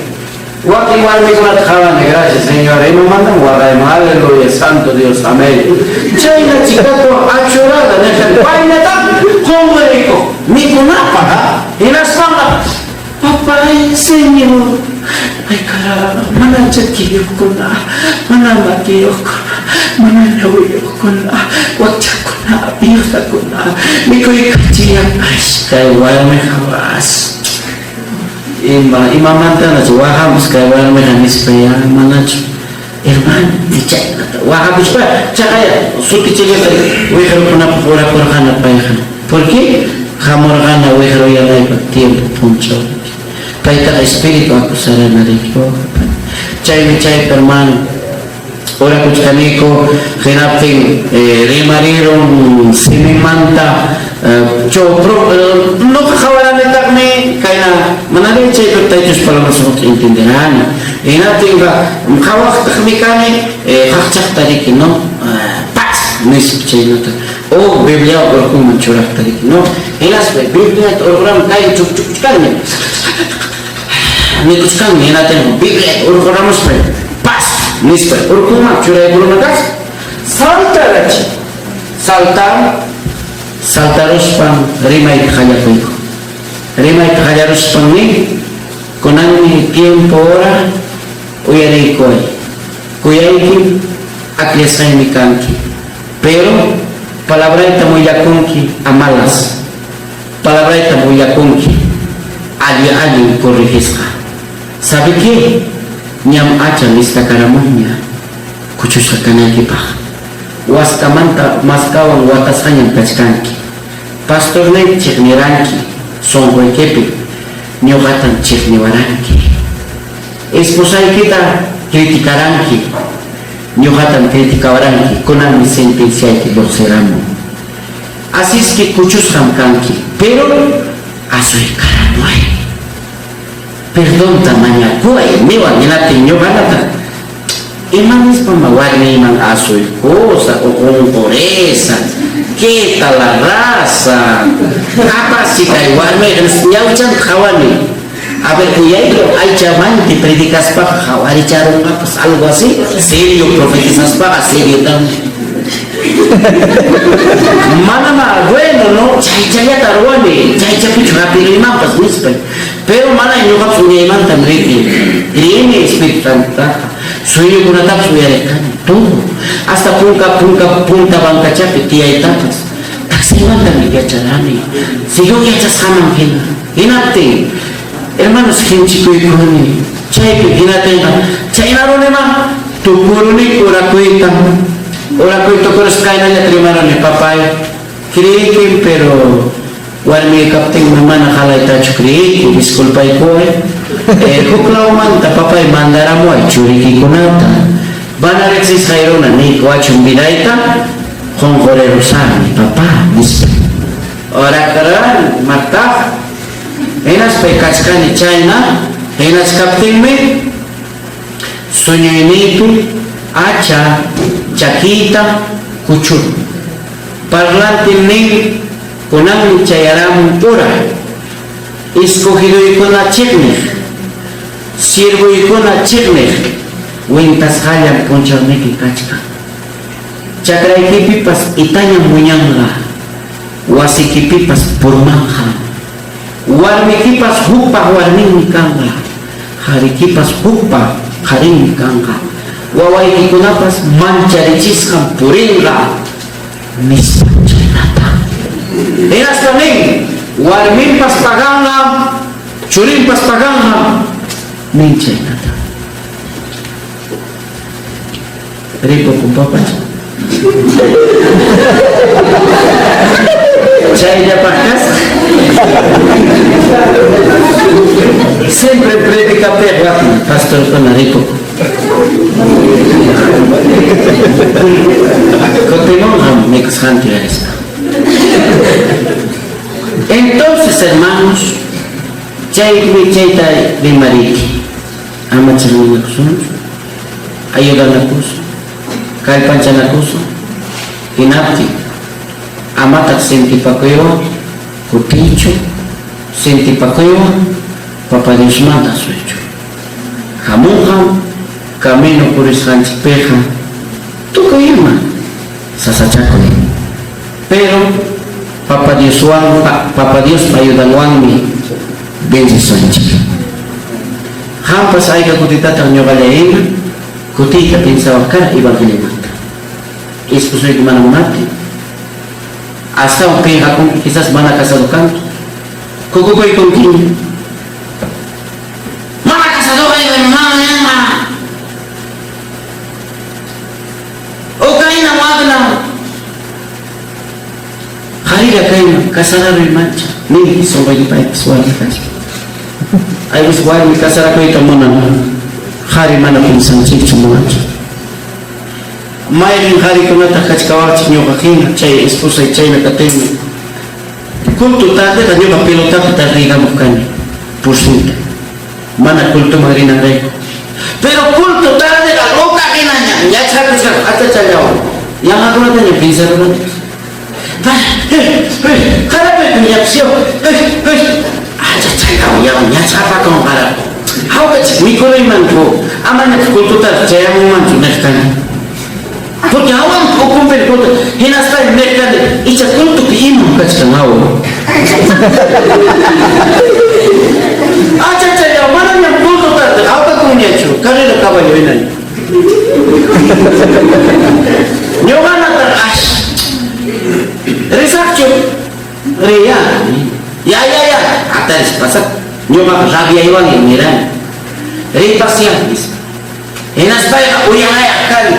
Wakin warmikunata qawani, gracias Señor, imamantam waqayman, aleluya, santo Dios, amén. Chayna chikato achurada nirqani, paynataq qunqurikuq mikunapaq, hinaspanqa, papay, Señor, ay caramba, mana chakiyuqkuna, mana makiyuqkuna, mana ñawiyuqkuna, wakchakuna, viudakuna, mikuykachiyan, ay, kay warmiqa was. Ima, imamantanachu waqamus kay warmiqa nispa ya manachu hermano chaynata waqakuspa chaqaya sutichillata wiqrukunapaq orakurqana payqa porque hamurqana wiqruyanaypaq tiempo punchaw paytaqa espíritu acusarana riki chaymi chaypa hermano Orakuchkaniku, hinaptin rimarirun siminmanta ñuqa qawaranitaqmi kayna manará chaypi taytus palabras entenderani. Hinaptinqa qawaqtaqmi kani qaqchaqta riki, no? Pas nispa chaynata. O Biblia urkunman churaqta riki, no? Hinaspa Bibliata urquram kay chukchukuchkanña. Nikuchkanmi hinaptinqa Bibliata urquramuspa pas nispa urkunman churaykuruna kasqa. Saltarachi. Saltar, saltaruspan rimayta qallakuyku. Rimayta qallaruspan nin, kunanmi tiempo hora uyariykuway. Kuyaykim, akllasqaymi kanki. Pero palabraytam willakunki a malas. Palabraytam willakunki alli-allin corregisqa. Sabe qué? Ñam hacha listakaramunña kuchusqa kanaykipaq. Waskamanta maskawan watasqañam kachkanki. Pastorniyta chiqniranki sunquykipi, ñuqatam chiqniwaranki. Esposaykita criticaranki, ñuqatam criticawaranki, kunanmi sentenciayki lluqsiramun. Asisque kuchusqam kanki, pero asuykaramuway. Perdonta mañakuway niwan hinaptin ñuqanataq ima nispam warmiyman asuykusa o qunqurisa, qué tal la raza, capazchi kay warmiyqa nispa ñawichanta qawani. A ver, uyayku aychamanti predicaspaqa qawaricharunqapas algo así, serio profetizaspaqa serio también. Manamá, bueno, no, chaychallata ruwani, chaychapichu hapiruymanpas nispay. Pero mana ñuqapas uñaymantam riki, creeni Espíritu Santotaqa, sueñokunatapas uyariqani, todo. Hasta punka punka punta bancachapi tiyaytapas, taxiymantam yacharani, según yachasqaman hina. Hinaptin, hermanos, hinchikuykuni, chaypi hinaptinqa chaynarunima tukuruni orakuyta. Orakuy tukuruspa kaynallata rimaruni, papay, creeykim, pero warmiy kaptinmi mana qalaytachu creeyki, disculpaykuway. Huk lawmanta papay mandaramuway churikikunata. Mana riqsisqay runa niykuwachun vidayta qunqurirusaqmi, papá, nispa. Orakarani, Martaqa. Hinaspay kachkani chayna, hinachkaptinmi sueñoyniypi hacha chakiyta kuchurun. Parlantin nin, Kunanmi chayaramun hora, escogidoykuna chiqniq, siervoykuna chiqniq wintasqallam punchawniki kachkan. Chakraykipipas itañam wiñanqa. Wasikipipas purmanqa. Warmikipas hukpa warminmi kanqa, qarikipas hukpa qarinmi kanqa, wawaykikunapas mancharichisqam purinqa, nispa chaynata. Hinaspa nin, Warminpas paganqam, churinpas paganqam, nin chaynata. Ripukun papacha. Chayllapaq kasqa. Siempre predicaptiy wakin pastorkuna ripukun. Kutimunqam mikusqanta yuyarispa. Entonces, hermanos, chaymi chayta rimariyki. Ama chiqninakusunchu, ayudanakusun, kallpanchanakusun, hinaptin amataq sintipakuywan kutiychu, sintipakuywan Papa Diosmanta asuychu. Hamunqam camino purisqanchikpiqa tukuy ima sasachakuy. Pero Papa Dioswan, Papa Diospa ayudanwanmi vencesunchik. Qampas ayka kutitataq ñuqallay ima kutiyta piensawaq kara evangeliomanta. Esposuyki mana munaptin, astawan pinqakunki quizás mana casado kanki, kukukuykunkiña. Mana casadoqa ima Ukayna wakna Qarilla kayman casararuy mancha ninki sunquyki paypas warmi kaspa. Aypas warmi casarakuyta munan qari mana piensanchikchu munanchu. Mayqin qarikunataq kachkawaqchik ñuqa hina chay esposay chayna katinmi culto tardeqa ñuqa pelotapi tardeykamuq kani pursinta. Mana cultoman rinanrayku. Pero culto tardeqa loca hinaña ñach'akuchkarqa achachallawan. Yanqakunataña piensarurani. Achachallawan ñach'apakun qarapi. Hawkachik mikuruymanku amañataq cultotaqa chayamunmanchu niq kani. Porque hawan ukunpi culto hinaspa niq kani icha cultopi imam kachkan hawa. Achachallaw manañam culto tarde hawkakunñachu carrera caballo hinaña. Ñuqanataq ash risaqchu riya ya ya ya hataris pasaq ñuqaqa rabiaywanña nirani ripasya nispa hinaspayqa uyanayaq kani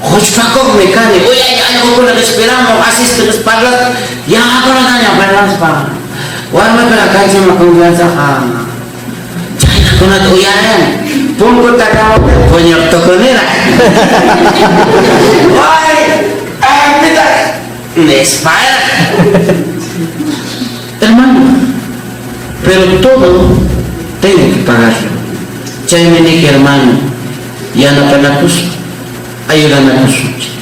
quchpakuqmi kani uyay allqukuna qispiramuq asiste parlas yanqakunataña parlaspa warmikuna kanchima confianzaqa chaynakunata uyarani punku takamuptin puñuq tukuniraq ay pitaq nisparaq hermano pero todo tengo que pagarlo chaymi niki hermano yanapanakusun ayudanakusunchik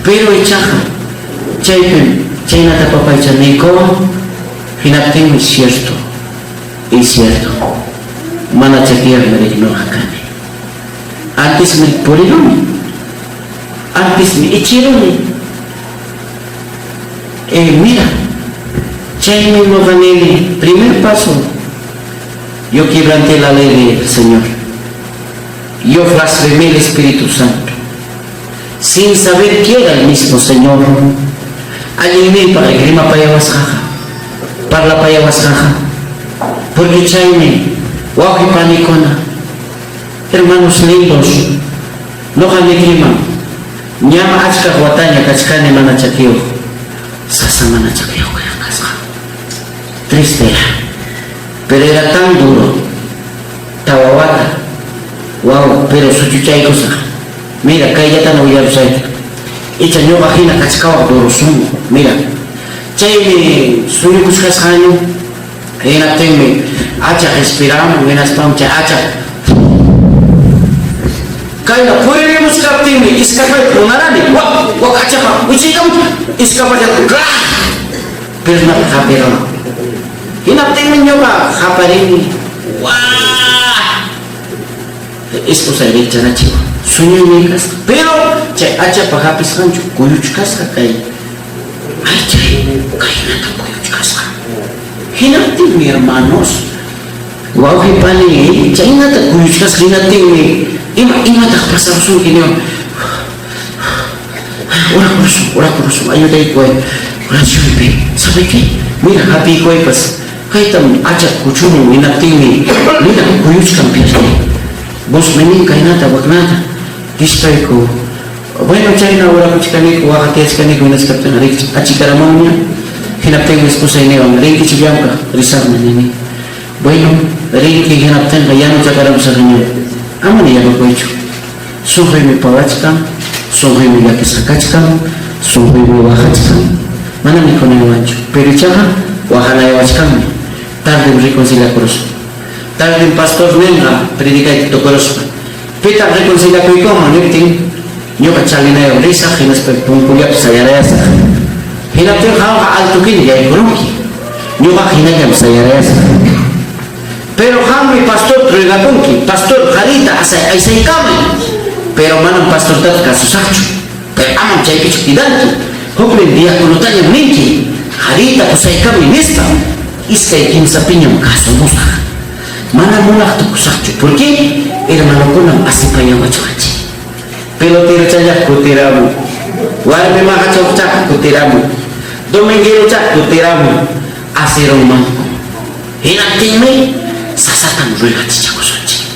pero ichaqa chaypim chaynata papaycha niykuwan hinaptinmi cierto y cierto mana chakiyaqmi riki ñuqa kani antismi puriruni antismi ichiruni eh mira chaymi ñuqa nini primer paso yo quebranté la ley del Señor yo blasfemé el Espíritu Santo sin saber que era el mismo Señor allinniypaq rimapayawasqaqa parlapayawasqaqa porque chaymi wawqi panikuna hermanos lindos ñuqa nikiman ñam achkaq wataña kachkani mana chakiyuq sasa mana chakiyuq kasqa triste era pero era tan duro tawa wata waw pero suchuchaykusaq mira kayllatana willarusayki icha ñuqa hina kachkawaq duro sunqu mira chaymi suyukuchkasqani hinaptinmi hacha qispiramun hinaspam chay hacha kayna puririmuchkaptinmi iskapay punarani wak wak hachaqa wichiykamun iskapallata piernapi hapirun hinaptinmi ñuqa qaparini waa esposay rikcharachiwan sueñoymi kasqa pero chay hachapa hapisqanchu kuyuchkasqa kay aychay kaynata kuyuchkasqa hinaptinmi hermanos wawqi pani chaynata kuyuchkasqa hinaptinmi ima imataq pasarusunki niwan orakurusun orakurusun ayudaykuway oracionpi sabe qué mira hapiykuwaypas kaytam hacha kuchumun hinaptinmi mira kuyuchkan piernay vosmi nin kaynata waknata nispayku bueno chayna orakuchkaniku waqatiyachkaniku hinaskaptin achikaramunña Hinaptinmi esposay niwan, Rinkichu llamkaq? Risaqmi, nini. Bueno, rinki, hinaptinqa yanuchakaramusaq ñuqa. Amana yanukuychu. Sunquymi pawachkan, sunquymi llakisqa kachkan, sunquymi waqachkan. Mana mikhunaywanchu, pero ichaqa waqanayawachkanmi. Tardem reconciliakurusun. Tardem pastor ninqa predicayta tukuruspa. Pitaq reconciliakuykunman niptin, ñuqa chalinayawan risaq hinaspa punkullapi sayarayasaq. Hinaptin qamqa altokiña yaykurunki. Ñuqaqa hinallam sayarayasaq. Pero qammi pastorta ruegakunki, Pastor, qariyta aysaykamuy. Pero manam pastortaqa kasusaqchu. Pero amam chaypichu quidanki. Huknin diaconotañam ninki, Qariyta pusaykamuy nispa. Iskay kimsapiñam kasumusaq. Manam munaq tukusaqchu. Porque hermanokunam asipayawachwanchik. Peloterochallaq kutiramun. Warmi maqachoqchaq kutiramun. Dominguerochaq kutiramun. Asirunmanku. Hinaptinmi sasatam ruegachichakusunchik.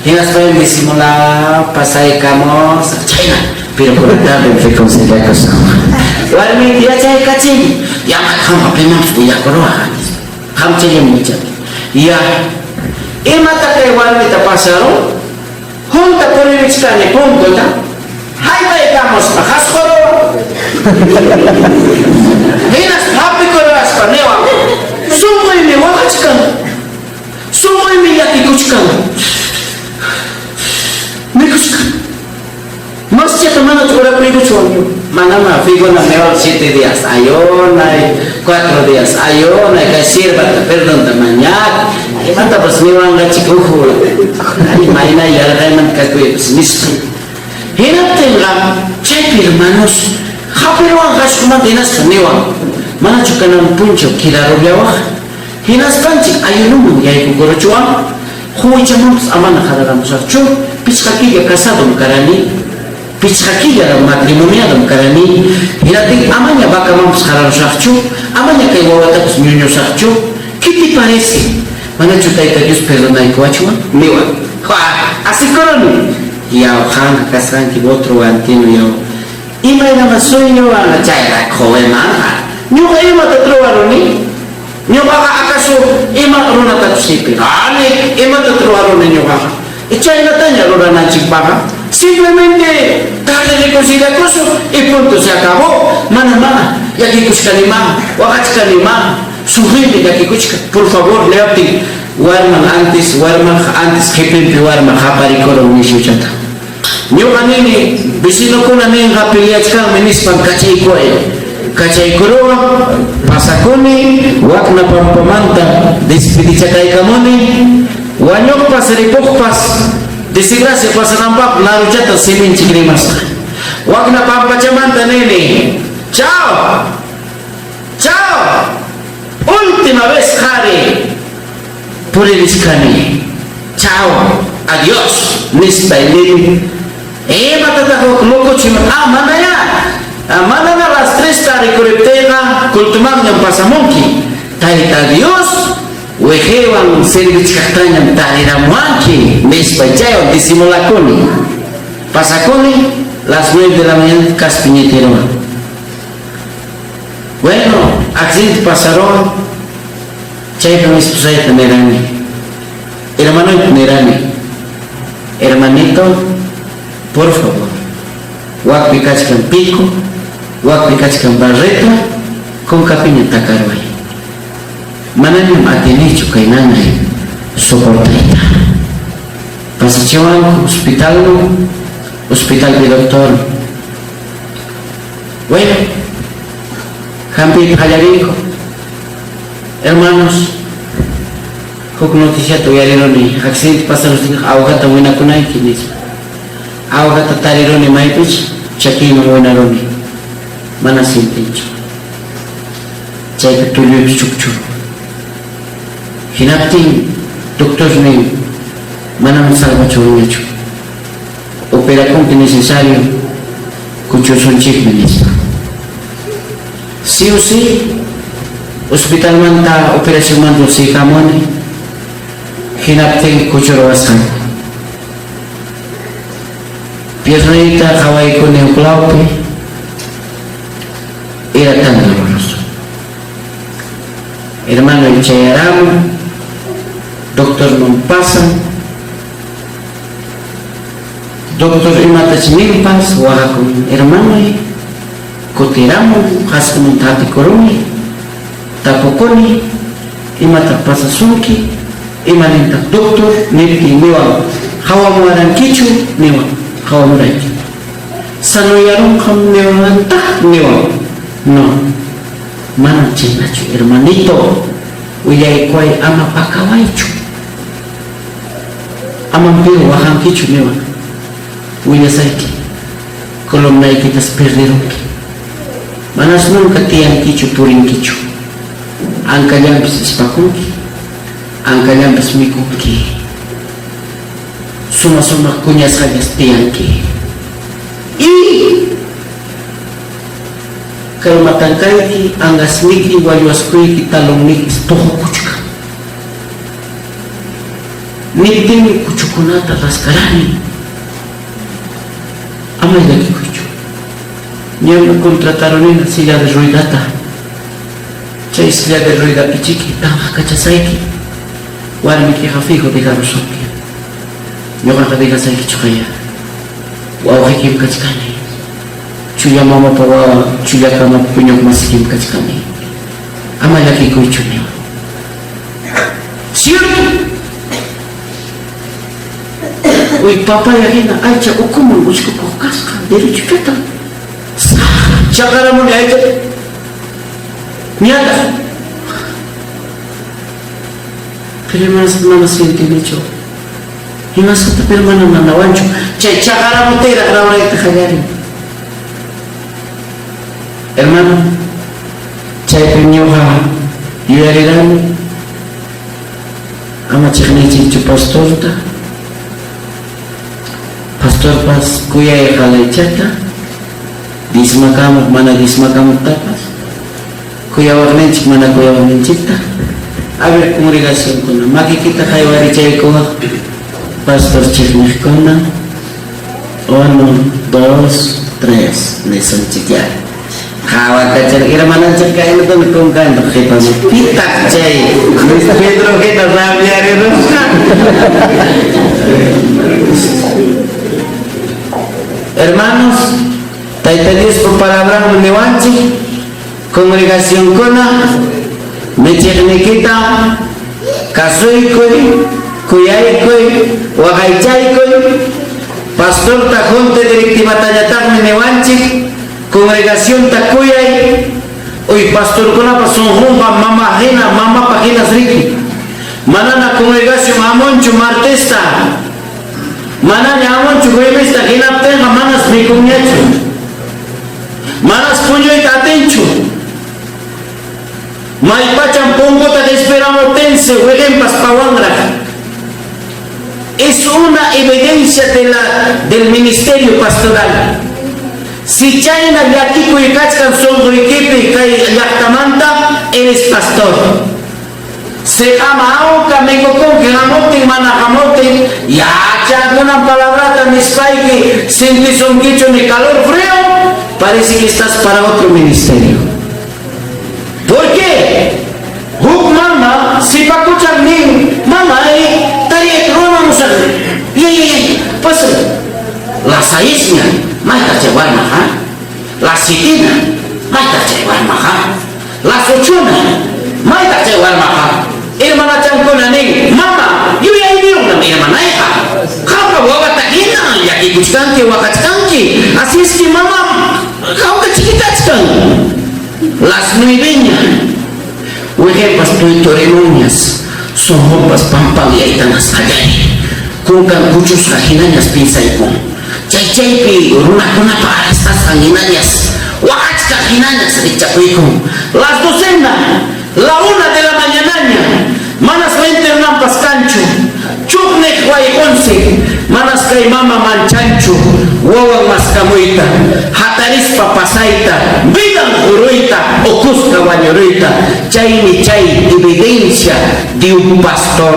Hinaspaymi disimulá pasaykamusaq chayna, pero por la tarde reconciliakusun. Warmiyta yachaykachini, Yama qamqa pimanpas willakuruwaq, nispa. Qam chayllam yachanki. Ya. Imataq kay warmita pasarun? Junta puririchkani punkuta haypaykamuspa qasquruwan. Hinaspa hapikuruwaspa niwan, Sunquymi waqachkan, sunquymi llakikuchkan, nikuchkan. Maschata manachu orakuykuchwan? Manamá, figuna niwan siete días ayunay, cuatro días ayunay, kay siervata perdonta mañak, imatapas niwanqachik uhu, ay mayna yarqaymanta kakuypas nispa. Hinaptinqa chaypi hermanos hapiruwan qasqumanta hinaspa niwan, manachu kanan punchaw quedarullawaq? Hinaspanchik ayunoman yaykukuruchwan? Huwichamanpas amana qararamusaqchu, pichqa killa casadom karani, pichqa killaraq matrimoniadom karani, hinaptin amaña vacamanpas qararusaqchu, amaña kay wawatapas ñuñusaqchu, qué te parece? Manachu Tayta Dios perdonaykuwachwan? Niwan. Jua, asikuruni! Yaw, qamqa kasqanki otro guantino, yaw. Imaynamá sueñowanqa chayqa qowimanqa. Ñuqa imatat ruwaruni? Ñuqaqa acaso ima runatachus sipirqani? Imatat ruwaruni ñuqaqa? Chaynataña rurananchikpaqqa simplemente tarde reconciliakusun y punto se acabó. Manamá llakikuchkanimá, waqachkanimá, sufriymi llakikuchkan. Por favor, niwaptin warman antes, warmanqa antes qipinpi warma qaparikurun nishuchata. Ñuqa nini, vecinokuna ninqa peleachkanmi nispan kachaykuway. Kachaykuruwan, pasakuni, wakna pampamanta despedichakaykamuni, wañuqpas ripuqpas desgracia pasananpaq naruchata siminchik rimasqa. Wakna pampachamanta nini, Chao! Chao! Última vez qari! Puririchkani. Chao, adiós, nispay nini. Imatataq huk locochu ima? Ah, manayá. Manana las tresta rikuriptiyqa cultomanñam pasamunki. Tayta Dios weqewan servichkaqtañam tariramuwanki, nispay chaywan disimulakuni. Pasakuni las nueve de la mañana kaspi ñitiruwan. Bueno, accidente pasaruwan. Chaypim esposayta nirani, hermanoyta nirani, Hermanito, por favor, wakpi kachkan pico, wakpi kachkan barreta, kunkapiña takaruway. Manañam atinichu kay nanay soportayta. Pasachiwanku hospitalman, hospitalpi doctor, bueno, hampiyta qallarinku. Hermanos, huk noticiata uyariruni, accidente pasarustinqa awjata winakunayki, nispa. Awjata tariruni maypich, chakiyman winaruni. Mana sintinchu. Chaypi tulluypi chukchuru. Hinaptin doctor nin, manam salvachunñachu. Operakunki necesario, kuchusunchikmi, nispa. Sí o sí, hospitalmanta operacionmanta lluqsiykamuni, hinaptin kuchuruwasqanku. Piernayta qawaykuni huk lawpi, era tan doloroso. Hermanoy chayaramun, doctorman pasan. Doctor imatach ninpas, waqakun hermanoy, kutiramun, qasqumanta hatikuruni, tapukuni, imataq pasasunki, ima nintaq doctor, niptin niwan, qawamuwarankichu, niwan, qawamurayki. Sanoyarunqam niwanantaq, niwan, no, manam chaynachu hermanito, willaykuway ama pakawaychu. Amam piru waqankichu niwan, willasayki, columnaykitas perderunki. Manas nunca tiyankichu purinkichu. Ankallanpis ispakunki, ankallanpis mikunki. Suma-sumaq kuñasqallas tiyanki. Y kay matankayki, angasniki, wallwaskuyki, talonnikis tuqukuchkan. Niptinmi kuchukunata raskarani. Ama llakikuychu. Ñam contratarunina silla de ruedata. Chay silla de ruedapichiki qamqa kachasayki. Warmikiqa fijo dejarusunki. Ñuqaqa dejasaykichuqaya. Wawqikim kachkani. Chulla mamapa wawan, chulla kamapa puñuq masikim kachkani. Ama llakikuychu niwan. Cierto? Uy, papaya hina aycha ukuman uchkukuq kasqa, derechochata. Chaqaramuni aychata. Ñataq. Pero imanasqa mana sientinichu. Imanasqataq pero mana nanawanchu. Chay chaqaramuptinraq rawrayta qallarin. Hermano, chaypim ñuqa yuyarirani, ama chiqniychikchu pastorta, pastorpas kuyay qalaychata, dismakamuq mana dismakamuqtapas, kuyawaqninchik mana kuyawaqninchikta. A ver, congregacionkuna, makikita haywarichaykuwaq pastor chiqniqkuna. Uno, dos, tres, nisunchikyá. Qhawakachar hermananchik kaynatami kunkanta qhipaman. Pitaq chay Luis Pedro hina rabiarirusqa? Hermanos, Tayta Diospa palabranmi niwanchik, congregacionkuna michiqnikita kasuykuy, kuyaykuy, waqaychaykuy. Pastorta junta directivatañataqmi niwanchik, congregacionta kuyay. Uy, pastorkunapa sunqunqa mama hina, mamapa hinas riki. Manana congregación hamunchu martesta, manaña hamunchu juevesta, hinaptinqa manas mikunñachu. Manas puñuyta atinchu. Maypacham punkuta qespiramuptinsi wiqinpas pawanraq. Es una evidencia de la, del ministerio pastoral. Si chayna llakikuy kachkan sunquykipi kay llaqtamanta, eres pastor. Si qam hawka mikukunki hamuptin mana hamuptin, yachankunam palabrata nispayki sintisunkichu ni calor frío, parece que estás para otro ministerio. ¿Por qué? Huk mama sipakuchan nin, Mamay, tariyayta ruwamamusaq. Yayayay, pasay. Las seisña, maytaq chay warmaqa? Las sietena, maytaq chay warmaqa? Las ochona, maytaq chay warmaqa? Hermanachankuna nin, Mama, yuyayniyuqnam hermanayqa. Qamqa wawata hina llakikuchkanki, waqachkanki. Así es que mama hawka chiquitachkan. Las nueveña, wiqinpas tuyturimunñas, sunqunpas pampanyaytanas qallarin. Kunkan kuchusqa hinañas piensaykun. Chay chaypi runakunapa arrestasqan hinañas, waqachkaq hinañas rikchakuykun. Las docena, la una de la mañanaña, manas linternanpas kanchu. Chuqniq wayqunsi, manas kay mama manchanchu wawan maskamuyta, hatarispa pasayta, vidan quruyta o kuska wañuruyta. Chaymi chay evidencia de un pastor,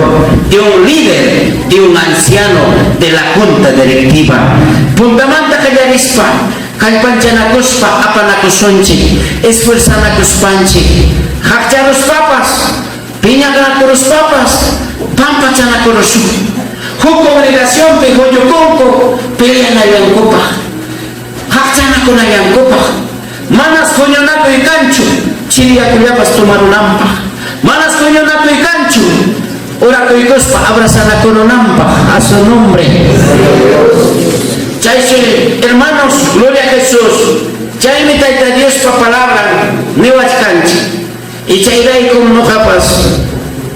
de un líder, de un anciano de la junta directiva. Puntamanta qallarispa, kallpanchanakuspa apanakusunchik, esfuerzanakuspanchik. Qaqcharuspapas, piñanakuruspapas pampachanakurusun. Huk congregacionpi huñukunku peleanallankupaq, qaqchanakunallankupaq. Manas huñunakuy kanchu chiriyakullapas tomarunanpaq. Manas huñunakuy kanchu orakuykuspa abrazanakurunanpaq. A su nombre. Chaysi, hermanos, gloria a Jesús. Chaymi Tayta Diospa palabran niwachkanchik. Y chayraykum ñuqapas.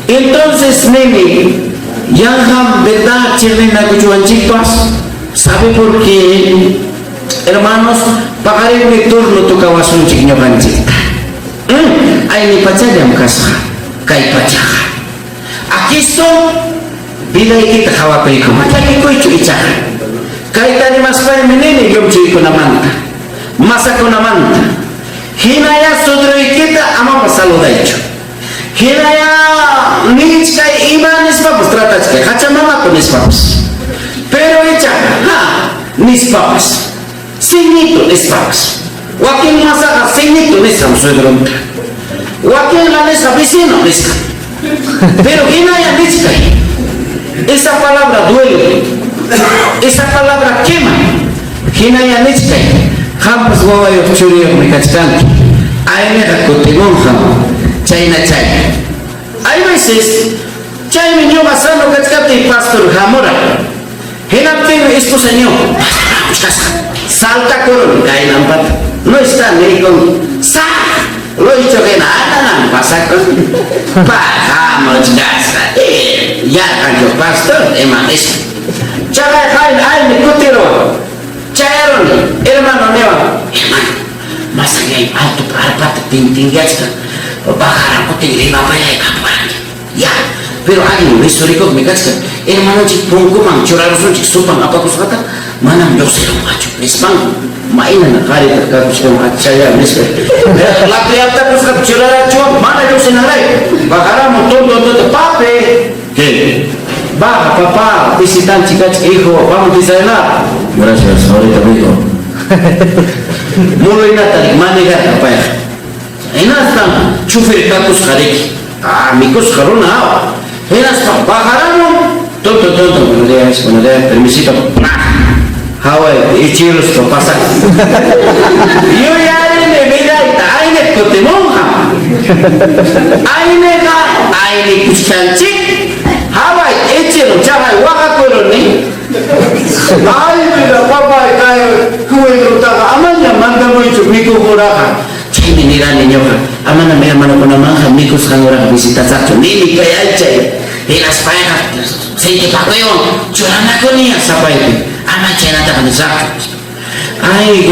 Entonces nini, yanqam verdad chiqninakuchuwanchikpas. ¿Sabe por qué? Hermanos, paqarinmi turno tocawasunchik ñuqanchikta. Ayni pachallam kasqa kay pachaqa. Akisto vidaykita qawakuyku, ama llakikuychu ichaqa. Kayta rimaspaymi nini llumchuykunamanta, masakunamanta. Hinayá sudruykita amapas saludaychu. Hinayá nichkay ima nispapas tratachkay, qachamamaku nispapas. Pero ichaqa, ha, nispapas, siñitu nispapas. Wakin masaqa siñitu nisqam suedronta. Wakinqa nisqa vecino nisqa. Pero hinayá nichkay. Esa palabra duele. Esa palabra quema. Hinayá nichkay. Qampas wawayuq churiyuqmi kachkanki. Ayniqa kutimunqam. Chayna chay. Hay veces, chaymi ñuqa sano kachkaptiy pastor hamura. Hinaptinmi esposa ñuqa, pastor hamuchkasqa. Saltakuruni kaynampata. No está niykun. Sa! Luychu hina ananam pasakun. Pa hamuchkasqa. Yarqanchu pastor ima nispa. Chaqay qayna ayni kutiruwan. Chayaruni, hermano niwan, hermano, masallay alto arpata tintingyachkan, bajaramuptin rimapayay kapuwanki. Ya, pero allin listo-rikuqmi kachkan, hermanonchik punkuman churarusunchik sopan apakusqata, manam lluqsirunqachu, nispanku. Maynana qaritaq kakuchkan achaya nispa. Lapriaptakusqata churarachuwan mana lluqsinanrayku. Bajaramun tonto tonto, papi, ¿Qué? Baja, papá, visitanchik kachka, hijo, vamos a desayunar. Gracias, ahorita mijo. Muluynata manejarqa payqa. Hinaspan chofer kakusqa riki. Ah, mikusqa runa hawa. Hinaspan bajaramun, tonto tonto, buenos días, buenos días, permisito. Hawaypi ichiruspa pasakun. Yuyarini vidayta, ayniq kutimunqa. Ayniqa aynikuchkanchik. Haway ichirun, chaqay waqakuruni. Ay, vida, papay, kay cuentutaqa amaña mandamuychu mikuq uraqa. Chaymi nirani ñuqa, amanam hermanokunamanqa mikusqan uraqa visitasaqchu, nini kay aychay. Hinaspayqa sintipakuywan churanakuniña sapaypi, ama chaynataqa nisaqchu, nispa. Ay,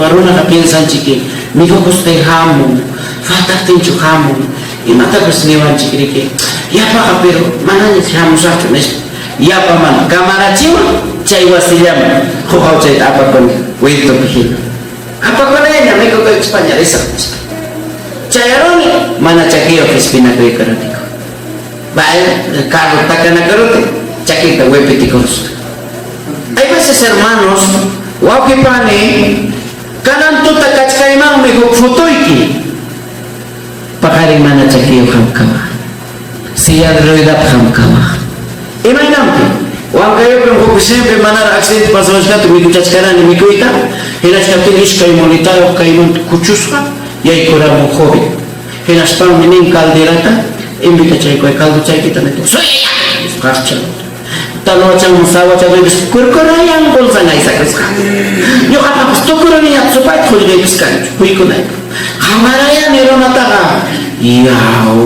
runaqa piensanchiki, mikukusqay hamun, faltaptinchu hamun, imatapas niwanchik riki, yapaqa pero manaña hamusaqchu, nispa. Yapa mana kamarachiwan chay wasillaman huk chayta apakuni, cuentopi hina. Apakunayña mikukuykuspaña risaq, nispa. Chayaruni, mana chakiyuq qispinakuykuruniku. Carro takanakurutin, chakinta wipitikurusqa. Hay veces, hermanos, wawqi pani, kanan tuta kachkaymanmi huk fotoyki. Paqarin mana chakiyuq hamkawaq. Silla de ruedapi hamkawaq. Imaynanpi? Huancayopim huk siempre manaraq accidente pasawachkaptin mikuchachkarani mikuyta, hinachkaptin iskay mulitayuq kaymanta kuchusqa yaykuramun joven. Hinaspanmi nin calderata, invitachaykuway caldochaykita niptin, suyayá! nispa qaqchan. Talwachanman sawachaduypas kurkurayan bolsan aysakusqa. Ñuqapapas tukuruniña supayta qullqiypas kanchu, quykunaypaq. Qawarayani runataqa, yaw,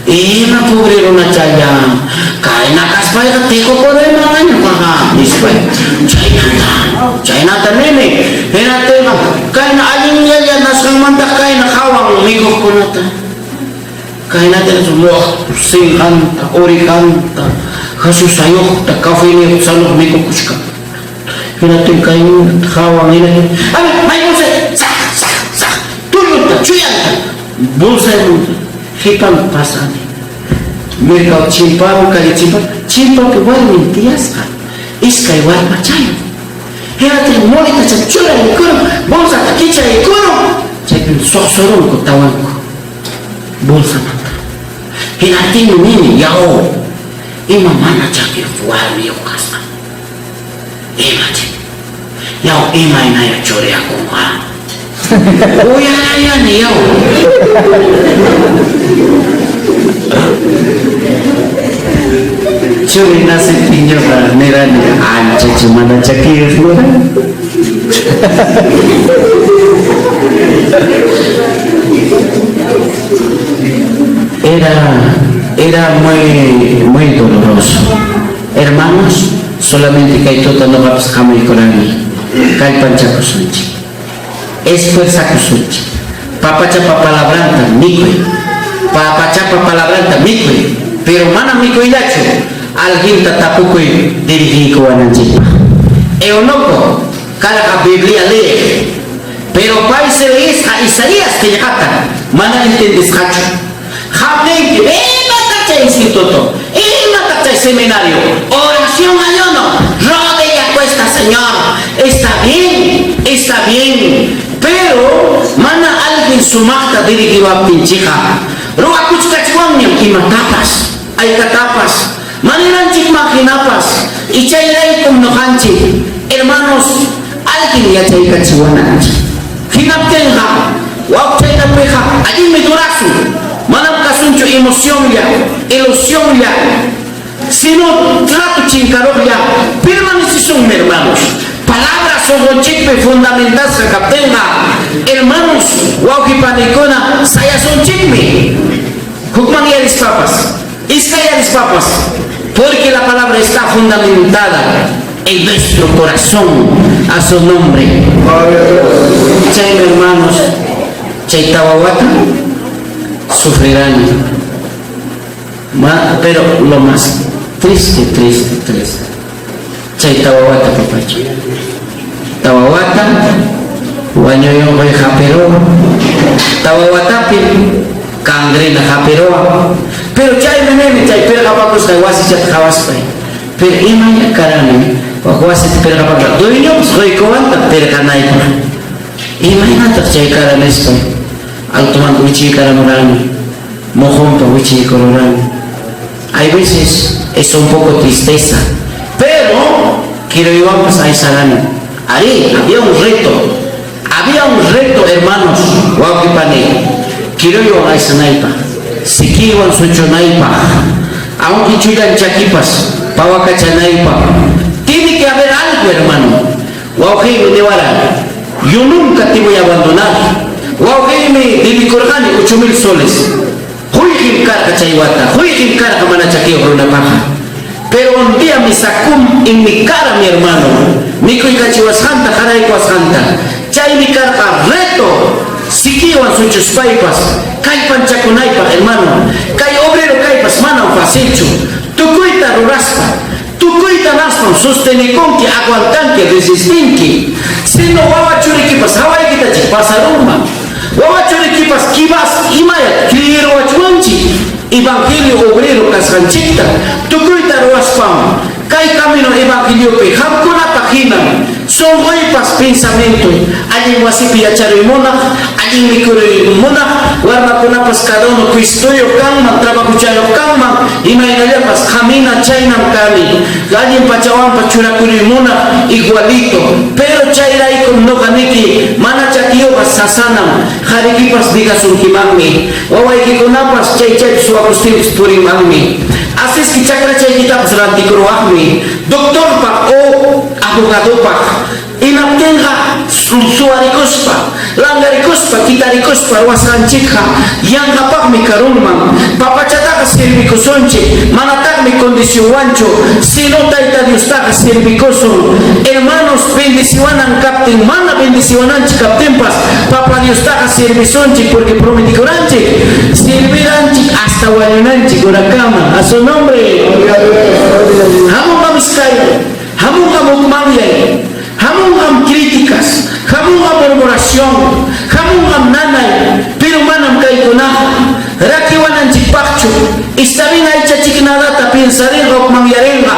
ima pobre runachalla, kayna kaspayqa tiqukuruymanqa ñuqaqa, nispay. Chaynata, chaynata nini. Hinaptinqa, kayna allinllalla nasqanmantaq kayna qawan mikuqkunata. Kaynata nispa, muwaq sinqanta, orijanta, Jesusayuqta, cafeniyuqta saluq mikukuchkan. Hinaptin kaynata qawan, hinaptin, a ver, may bolsay, saq, saq, saq, tullunta, chuyanta, bolsaymanta qipanta pasani. Mercado chimparu, calle chimparu, chimpapi warmin tiyasqa, iskay warmachayuq. Hinaptin molitacha churaykurun, bolsata kichaykurun, chaypim suqsurunku tawanku. Bolsamanta. Hinaptinmi nini, Yaw, ima mana chakiyuq warmiyuq kasqa. Imachik. Yaw, imaynaya churiyakunqa. Uyarayani, yaw. Churi naciptinñuqa nirani, anchachu mana chakiyuq nirani. Era, era muy, muy doloroso. Hermanos, solamente kay tuta noqapas hamuykurani. Kallpanchakusunchik. Esfuerzakusunchik. Papachapa palabranta mikuy. Papachapa palabranta mikuy. Pero mana mikuyllachu, alginta tapukuy dirigiykuwananchikpaq. Eunuco karqa Biblia leeq. Pero pay se leesqa Isaías qillqata mana entendesqachu. Qam ninki, Imataq chay instituto? Imataq chay seminario? Oración ayuno, rodilla cuesta, Señor. Está bien, está bien. Pero mana alguien sumaqta dirigiwaptinchikqa, ruwakuchkachwanñam imatapas, aykatapas, maneranchikman hinapas. Y chayraykum noqanchik, hermanos, alguien yachaykachiwananchik. Hinaptinqa, wawchaytapiqa allinmi durasun, manam kasunchu emocionlla, ilusionlla, sino trato chinkaruqlla permanecesunmi, hermanos. Palabra sunqunchikpi fundamentasqa kaptinqa, hermanos, wawqi panikuna, sayasunchikmi. Hukmanyarispapas, iskayarispapas, porque la palabra está fundamentada en nuestro corazón, a su nombre. Chaymi, hermanos, chay tawa wata sufrirani. Ma, pero lo más triste, triste, triste. Chay tawa wata, papacho. Tawa wata, wañuy unquy hapiruwan. Tawa watapi gangrena hapiruwan. Pero chaymi nini chay pirqapakusqay wasichata qawaspay. Pero imaña karani, wak wasita pirqapakusqa, dueñopas quykuwantaq pirqanaypaq. Imaynataq chay kara nispay, altomanta wichiykaramurani, mojonpa wichiykururani. Hay veces es un poco tristeza, pero kiruywanpas aysarani. Arí, había un reto, había un reto, hermanos, wawqi pani, kiruywan aysanaypaq, sikiywan suchunaypaq, aunque chullan chakipas pawakachanaypaq. Tiene que haber algo, hermano. Wawqiymi niwara, yo nunca te voy a abandonar. Wawqiymi debikurqani 8000 soles. Quyqim karqa chay wata, quyqim karqa mana chakiyuq runapaqa. Pero un día me sacó en mi cara, mi hermano, mikuykachiwasqanta, qaraykuwasqanta. Chaymi karqa reto, sikiwan suchuspaypas, kallpanchakunaypaq, hermano. Kay obrero kaypas manam facilchu. Tukuyta ruraspa, tukuyta naspam sostenikunki, aguantanki, resistinki. Sino wawa churikipas hawaykitachik pasarunman. Wawa churikipas kibas imaya creeruwachwanchik evangelio obrero kasqanchikta. Tukuyta ruwaspam kay camino evangeliopi qamkunapaq hinam sunquypas pensamientoy allin wasipi yacharuy munaq, allin mikuruy munaq, warmakunapas cada uno Cristoyuq kanman, trabajochayuq kanman, imaynallapas qamina chaynam kani, allin pachawanpas churakuruy munaq igualito. Pero chayraykum noqa niki mana chakiyuqqa sasanam, qarikipas digasunkimanmi, wawaykikunapas chay chaypi suwakustinpas purinmanmi. Así es que chakrachaykitapas rantikuruwaqmi, doctorpaq o abogadopaq. Imaptinqa suwarikuspa, langarikuspa, kitarikuspa ruwasqanchikqa yanqapaqmi karunman. Papachataqa servikusunchik, manataqmi condicionwanchu, sino Tayta Diostaqa servikusun. Hermanos, bendeciwanan kaptin, mana bendeciwananchik kaptinpas, Papa Diostaqa servisunchik porque prometikuranchik, serviranchik hasta wañunanchik horakama. A su nombre. Hamunqam iskay, hamunqam hukmanyay, hamunqam críticas, hamunqam murmuración, hamunqam nanay, pero manam kaykunaqa rakiwananchikpaqchu. Está bien aychachiknadata piensarinqa, hukmanyarinqa,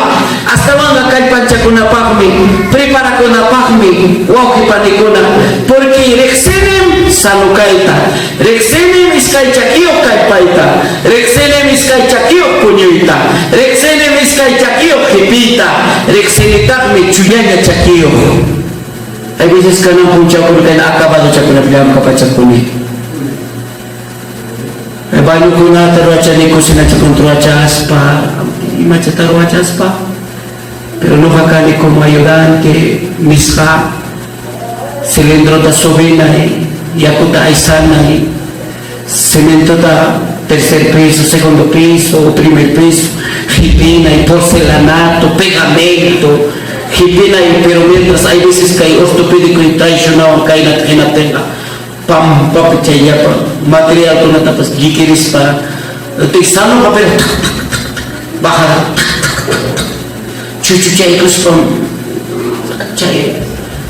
astawanqa kallpanchakunapaqmi, preparakunapaqmi, wawqi panikuna, porque riqsinim Sano kayta. Riqsinim iskay chakiyuq kallpayta. Riqsinim iskay chakiyuq puñuyta. Riqsinim iskay chakiyuq qipiyta. Riqsinitaqmi chullaña chakiyuq. Hay veces kanan punchawkuna kayna acabadochakunapi llamkapachakuni. Bañokunata ruwachani, cocinachakunata ruwachaspa, imachata ruwachaspa. Pero noqa kani como ayudante nisqa cilindrota subinay, yakuta aysanay, cementota tercer piso, segundo piso o primer piso, qipinay, porcelanato, pegamento, qipinay, pero mientras hay veces kay ortopédico traicionawan kaynata hinaptinqa pampapi chay llapa materialkunatapas llikirispa sanoqa pero bajara chuchuchaykuspam chay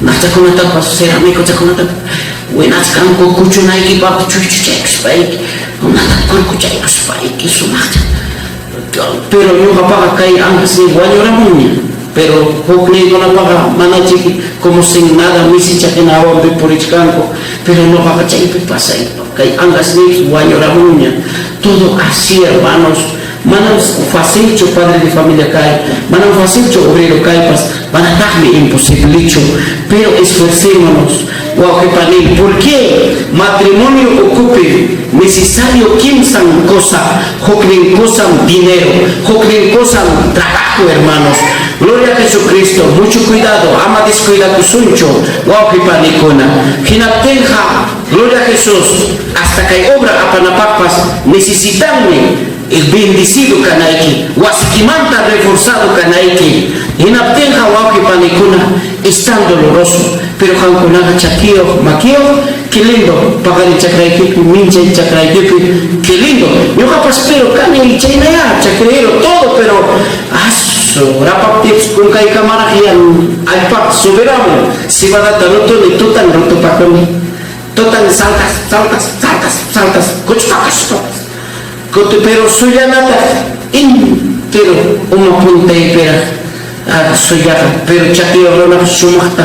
naqchakunatapas ceramicochakunatapas winachkanku kuchunaykipaq chuchuchaykuspayki kunata kurkuchaykuspayki sumaqcha. Pero ñuqapaqa kay anqasniy wañuramunña, pero hukniykunapaqa manachiki como sin nada misicha hina hawanpi purichkanku, pero ñuqaqa chaypi pasaypa kay anqasniypas wañuramunña. Todo así, hermanos, manam facilchu padre de familia kay, manam facilchu obrero kaypas, manataqmi imposiblechu, pero esfuercémonos, wawqi paniy, ¿por qué matrimonio ukupi necesario kimsan cosa? Huknin cosam dinero, huknin cosam trabajo, hermanos. Gloria a Jesucristo, mucho cuidado, ama descuidakusunchu, wawqi panikuna. Hinaptinqa, gloria a Jesús, hasta kay obra apanapaqpas necesitanmi bendecido kanayki, wasikimanta reforzado kanayki. Hinaptinqa, wawqi panikuna, es tan doloroso, pero qamkunaqa chakiyuq, makiyuq, qué lindo, paqarin chakraykipi, minchay chakraykipi, qué lindo. Ñuqapas pero kani chaynayá, chakrero, todo, pero asu, rapaptipas kunkaykamaraq yan allpapas subiramun, cebadata rutuni, tutan rutupakuni, tutan saltas, saltas, saltas, saltas, kuchpakuspapas. Kuti pero sullanataq entero uma puntaypiraq sullaqa, pero chakiyuq runaqa sumaqta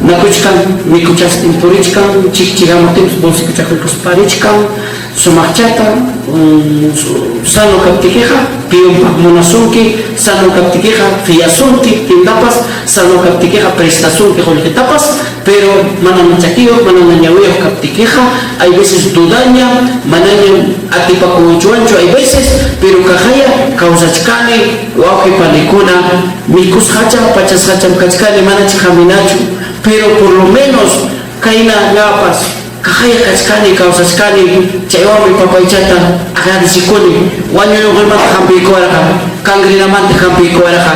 nakuchkan, mikuchastin purichkan, chikchiramuptinpas bolsikuchakuykuspa richkan, sumaqchata, sano kaptikiqa piyunpaq munasunki, sano kaptikiqa fiasunki tiendapas, sano kaptikiqa prestasunki qullqitapas, pero manam chakiyuq, manam ñawiyuq kaptikiqa, hay veces dudaña, manañam atipakuwichwanchu hay veces, pero kaqaya kawsachkani, wawqi panikuna, mikusqacham, pachasqacham kachkani, manachik haminachu, pero por lo menos kayna ñapas kaqaya kachkani, kawsachkani, chaywanmi papaychata agradecekuni, wañuy unquymanta hampiykuwarqa, cangrenamanta hampiykuwarqa,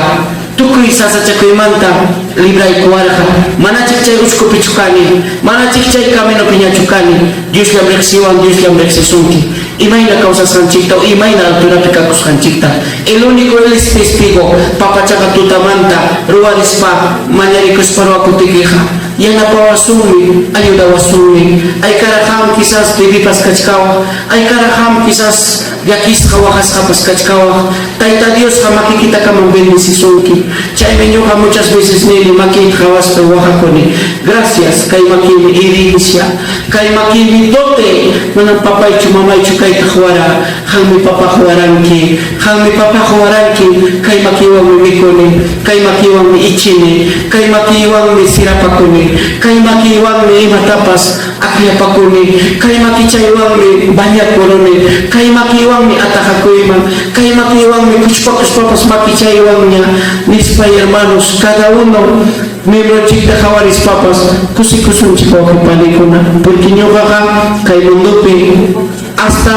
tukuy sasachakuymanta libraykuwarqa, manachik chay uchkupichu kani, manachik chay caminopiñachu kani, Diosllam riqsiwan, Diosllam riqsisunki, imayna kawsasqanchikta o imayna alturapi kakusqanchikta. El único Él es testigo, papachaqa tutamanta ruwarispa, mañarikuspa ruwakuptikiqa, yanapawasunmi, ayudawasunmi. Aykaraq qam quizás pipipas kachkawaq, aykaraq qam quizás llakisqa, waqasqapas kachkawaq, Tayta Diosqa makikitakamam bendecisunki. Chaymi ñuqa muchas veces nini makiyta qawaspa waqakuni. Gracias, kay makiymi herencia, kay makiymi dote, manam papaychu mamaychu kayta quwara, qammi papa quwaranki, qammi papa quwaranki, kay makiywanmi mikuni, kay makiywanmi ichini, kay makiywanmi sirapakuni, kay makiywanmi imatapas akllapakuni, kay makichaywanmi bañakuruni, kay makiywanmi ataqakuyman, kay makiywanmi kuchpakuspapas makichaywanña, nispay hermanos, cada uno miembronchikta qawarispapas kusikusunchik wawqi panikuna, porque ñuqaqa kay mundopi hasta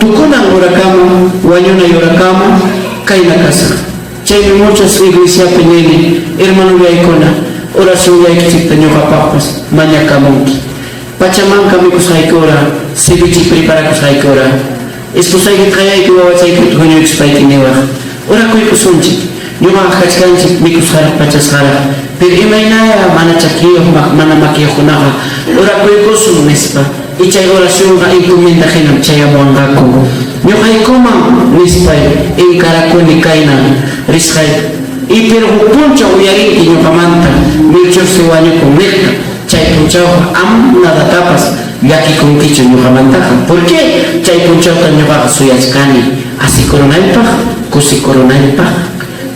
tukunan horakama, wañunay horakama kayna kasaq. Chaymi muchas iglesiapi nini, hermanollaykuna, oracionllaykichikta ñuqapaqpas mañakamunki. Pachamanka mikusqayki hora, ceviche preparakusqayki hora, esposaykita qayayki wawachaykita huñuykuspayki niwaq, orakuykusunchik, ñuqaqa kachkanchik mikusqaraq pachasqaraq, pero imaynaya mana chakiyuq, mana makiyuqkunaqa orakuykusun nispa. Y chay oracionqa encomienda hinam chayamuwanqaku ñuqaykuman nispay encarakuni kayna risqayta. Y pero huk punchaw uyarinki ñuqamanta Melchor se wañukun niqta, chay punchawqa am nadatapas llakikunkichu ñuqamantaqa. Por qué? Chay punchawta ñuqaqa suyachkani asikurunaypaq, kusikurunaypaq.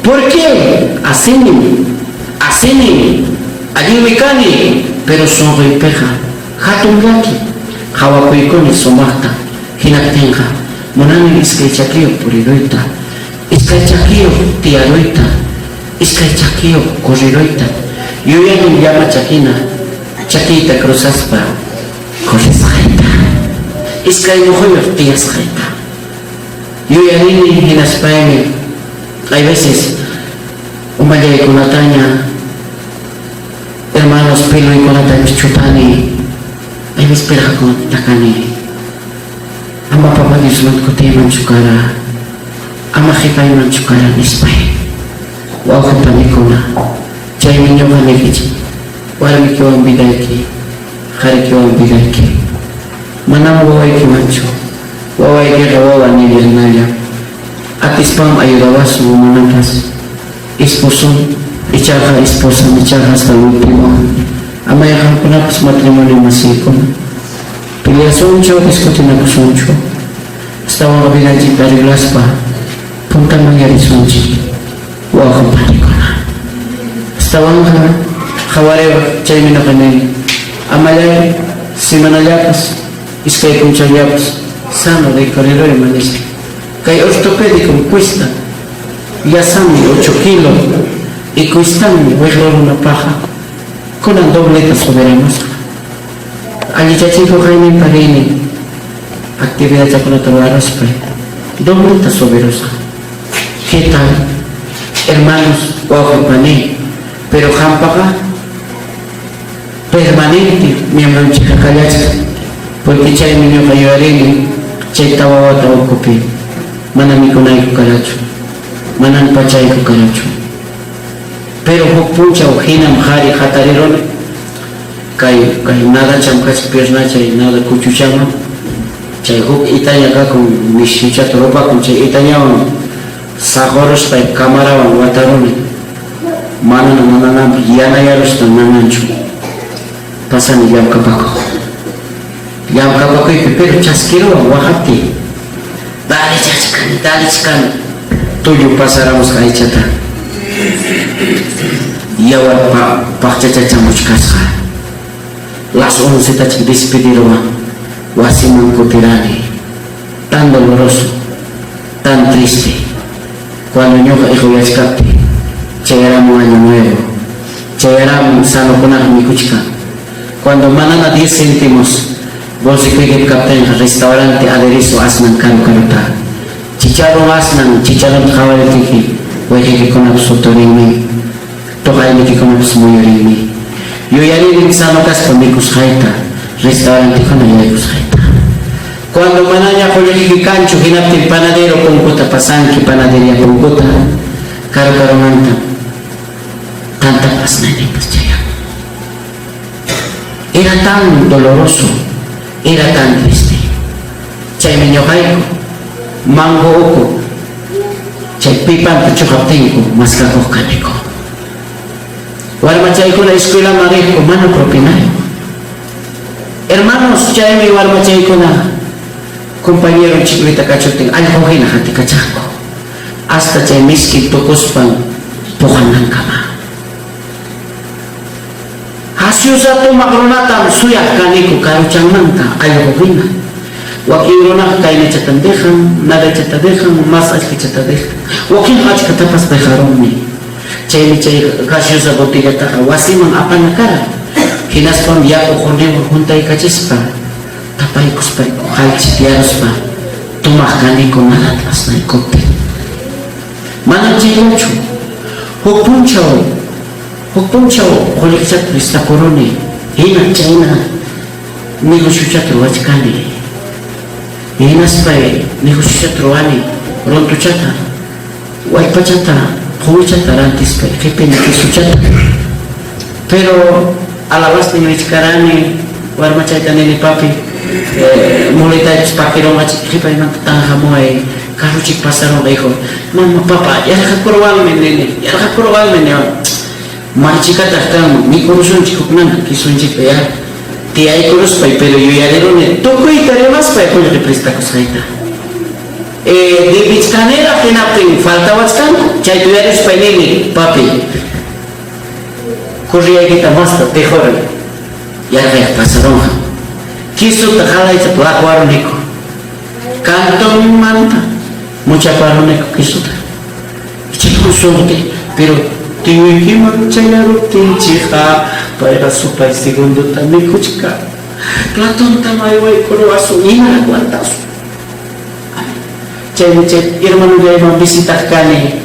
Por qué? Asinim, asinim, allinmi kani, pero sunquypiqa hatun llaki. Qawakuykuni sumaqta, hinaptinqa munani iskay chakiyuq puriruyta, iskay chakiyuq tiyaruyta, iskay chakiyuq corriruyta. Yuyanim llama chakina chakiyta cruzaspa corrisqayta, iskay muquyuq tiyasqayta. Yuyarini hinaspaymi hay veces umallaykunataña, hermanos peluykunatapas chutani, hay veces pirqakunata takani. Ama Papa Diosman kutiymanchu kara, ama qipaymanchu kara nispay. Wawqi panikuna, chaymi ñuqa niykichik, warmikiwan vidayki, qarikiwan vidayki. Manam wawaykiwanchu, wawaykiqa wawa nillanallam. Atispam ayudawasun manapas esposom, ichaqa esposam, ichaqa hasta el último. Amaya qamkunapas matrimonio masiykuna. Peleasunchu, discutinakusunchu. Astawanqa vidanchikta arreglaspa puntaman yarisunchik, wawqi panikuna. Astawanqa qhawariwaq, chaymi ñuqa nini, amallay semanallapas, iskay punchawllapas sano rikhuriruy nispa. Kay ortopédicom cuesta, llasanmi ocho kilo y cuestanmi wiqru runapaqqa kunan dobleta subiramusqa. Allichachikuq kayninpa riynin actividadchakunata ruwaruspay dobleta subirusqa. Qué tal, hermanos, wawqi paniy, pero qampaqa permanente miembronchikqa kallachkan, porque chaymi ñuqa yuyarini chay tawa wata ukupi mana mikunayku karachu, manan pachayku karachu. Pero huk punchaw hinam qari hatariruni kay kay nadacham kachka piernachay nada kuchuchama chay huk itaña kakun nishuchata rupakun chay itañawan saqoruspay camarawan wataruni manana nanananpaq yanayarusta nananchu pasani llamkapakuq llamkapakuypi pero chaskiruwan waqaptiy dale chachkani dale chkani tullu pasaramusqa aychata yawar paqchachachamuchkasqa las oncetachik despediruwan wasiman kutirani tan doloroso tan triste cuando ñuqa hijoyachkaptiy chayaramun año nuevo chayaramun sanokunaqa mikuchkan cuando manana 10 céntimos bolsilloykipi kaptinqa restaurante aderezo asnan karu karuta chicharrón asnan chicharronta qawariptiyki wayqiykikunapas suturinmi toqaynikikunapas muyurinmi yuyarinim sano kaspa mikusqayta restaurantekuna yaykusqayta cuando manaña qullqiyki kanchu hinaptin panadero punkuta pasanki panaderia punkuta karu karumanta tantapa asnayninpas chayamun. Era tan doloroso, era tan triste. Chaymi ñuqayku mango uku chay pipanta chuqaptinku maskakuq kaniku. Warmachaykuna escuelaman riqku mana propinayuq. Hermanos, chaymi warmachaykuna compañeron chiklita kachuptin allqu hina qatikachaqku hasta chay miski tukuspan puqanankama. Gaseosa tomaq runatam suyaq kaniku karuchanmanta allqu hina. Wakin runaqa kaynachatam dejan, nadachata dejan, mas achkachata dejan. Wakinqa achkatapas dejarunmi. Chaymi chay gaseosa botellataqa wasiman apana kara. Hinaspam yaku quniwan huntaykachispa tapaykuspayku qalchitiyaruspa tomaq kaniku nadata asnaykuptin. Manam chayllachu. Huk punchaw Huk punchaw qullqichata prestakuruni, hina chayna negociochata ruwachkani. Hinaspay negociochata ruwani, runtuchata, wallpachata, quwichata rantispay qipini quesochata. Pero alabasnin richkarani, warmachayta nini, papi, muletaypas pakirunqachik, qipaymanta tanqamuway, carrochik pasarunqa, hijo. Mama, papa, yarqakuruwanmi nini, yarqakuruwanmi niwan. Maychikataq kanman, mikurusunchik huknanka quesonchikta ya. Tiyaykuruspay pero yuyariruni tukuyta rimaspay qullqi prestakusqayta. E, debichkaniraq hinaptin faltawachkanku. Chayta yuyarispay nini, papi, kurriyaykita masta tejoray. Yarqayqa pasarunqa. Quisuta qalaychata laqwaruniku. Cantonmanta muchaparuniku quisuta. Ichaqa sunqu pero tiyuykiman chayaruptinchikqa payqa supay segundota mikhuchkan. Platontam aywaykuruwasun, imaraq aguantasun. Chaymi chay hermanollayman visitaq kani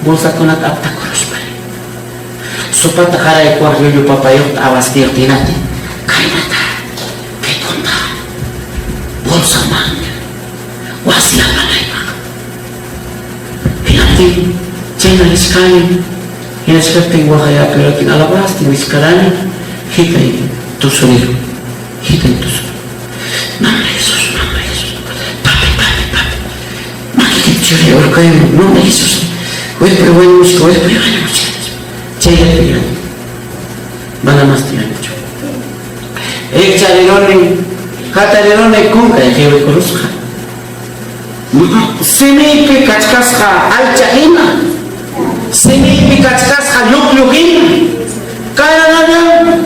bolsakunata aptakuruspay. Sopata qaraykuwaq llullu papayuqta abastiyuqta hinaptin kaynata pitunta bolsaman wasi apanaypaq. Hinaptin chayna richkani, hinachkaptin waqayapiratin alabastin richkarani, hitay tusurirun, hitay tusurirun. Nombre Jesús, nombre Jesús. Papi, papi, papi. Makikita churay urqayman, nombre Jesús. Wirpay wañumuchka, wirpay wañumuchka. Chayllapi yuyani. Mana masta yuyanichu. Rikchariruni, hatariruni kunkay qiwikurusqa. Simiypi kachkasqa aycha hina, simiypi kachkasqa lluqllu hina, kayranañam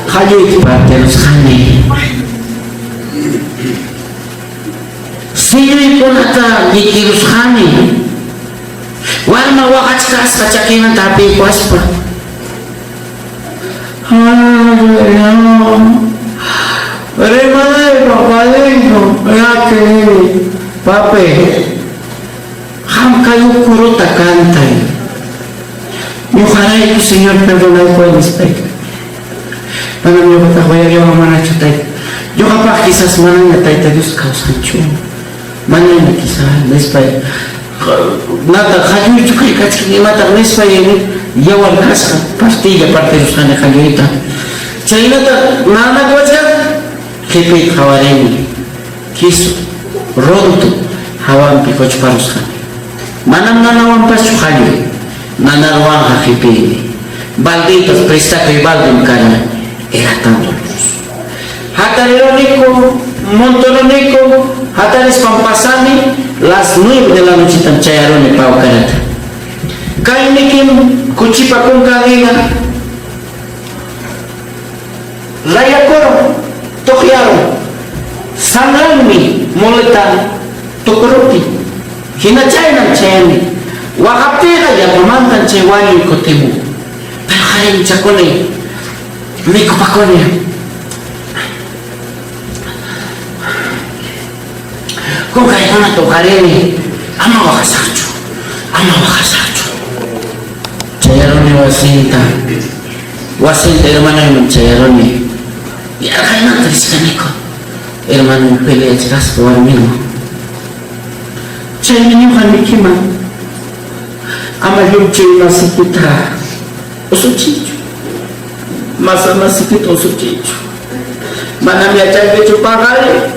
qalluypi partirusqani. Silluykunata llikirusqani, warma waqachkasqa chakiymanta hapiykuwaspa. Rimanaypaq valenku llakini, papi, qam kay huk kuruta cantay. Ñuqarayku Señor perdonaykuway nispayki. Manam ñuqataqa uyariwan manachu tayta. Ñuqapaq quizás manaña Tayta Dios kawsanchu. Manaña quizás nispay. Nata qalluychu kay kachkan imataq nispay yawar kasqa partilla partirusqani qalluyta. Chaynata nanakuwachkan qipiyta qawarini kisu runtu hawanpi quchparusqani. Manam nanawanpaschu qalluy, nanaruwanqa qipiymi. Baldeypas prestakuy baldim kara, era tan doloroso. Hatariruniku, montoruniku, hatarispam pasani, las nueve de la nochetam chayaruni Paucarata. Kaynikim kuchipa kunkan hina rayakurun, tuqyarun, sangranmi muleta tukuruptin. Hina chaynam chayani. Waqaptiyqa yapamantan chay wañuy kutimun. Pero qarinchakuni, mikupakuni. Kunkaykunata uqarini, ama waqasaqchu, ama waqasaqchu. Chayaruni wasinta, wasinta hermanoyman chayaruni. Yarqaymanta richkaniku, hermanoy peleachkasqa warminwan. Chaymi ñuqa nikiman, ama llumchuy masikita usuchiychu, masa masikita usuchiychu. Manam yachankichu paqarin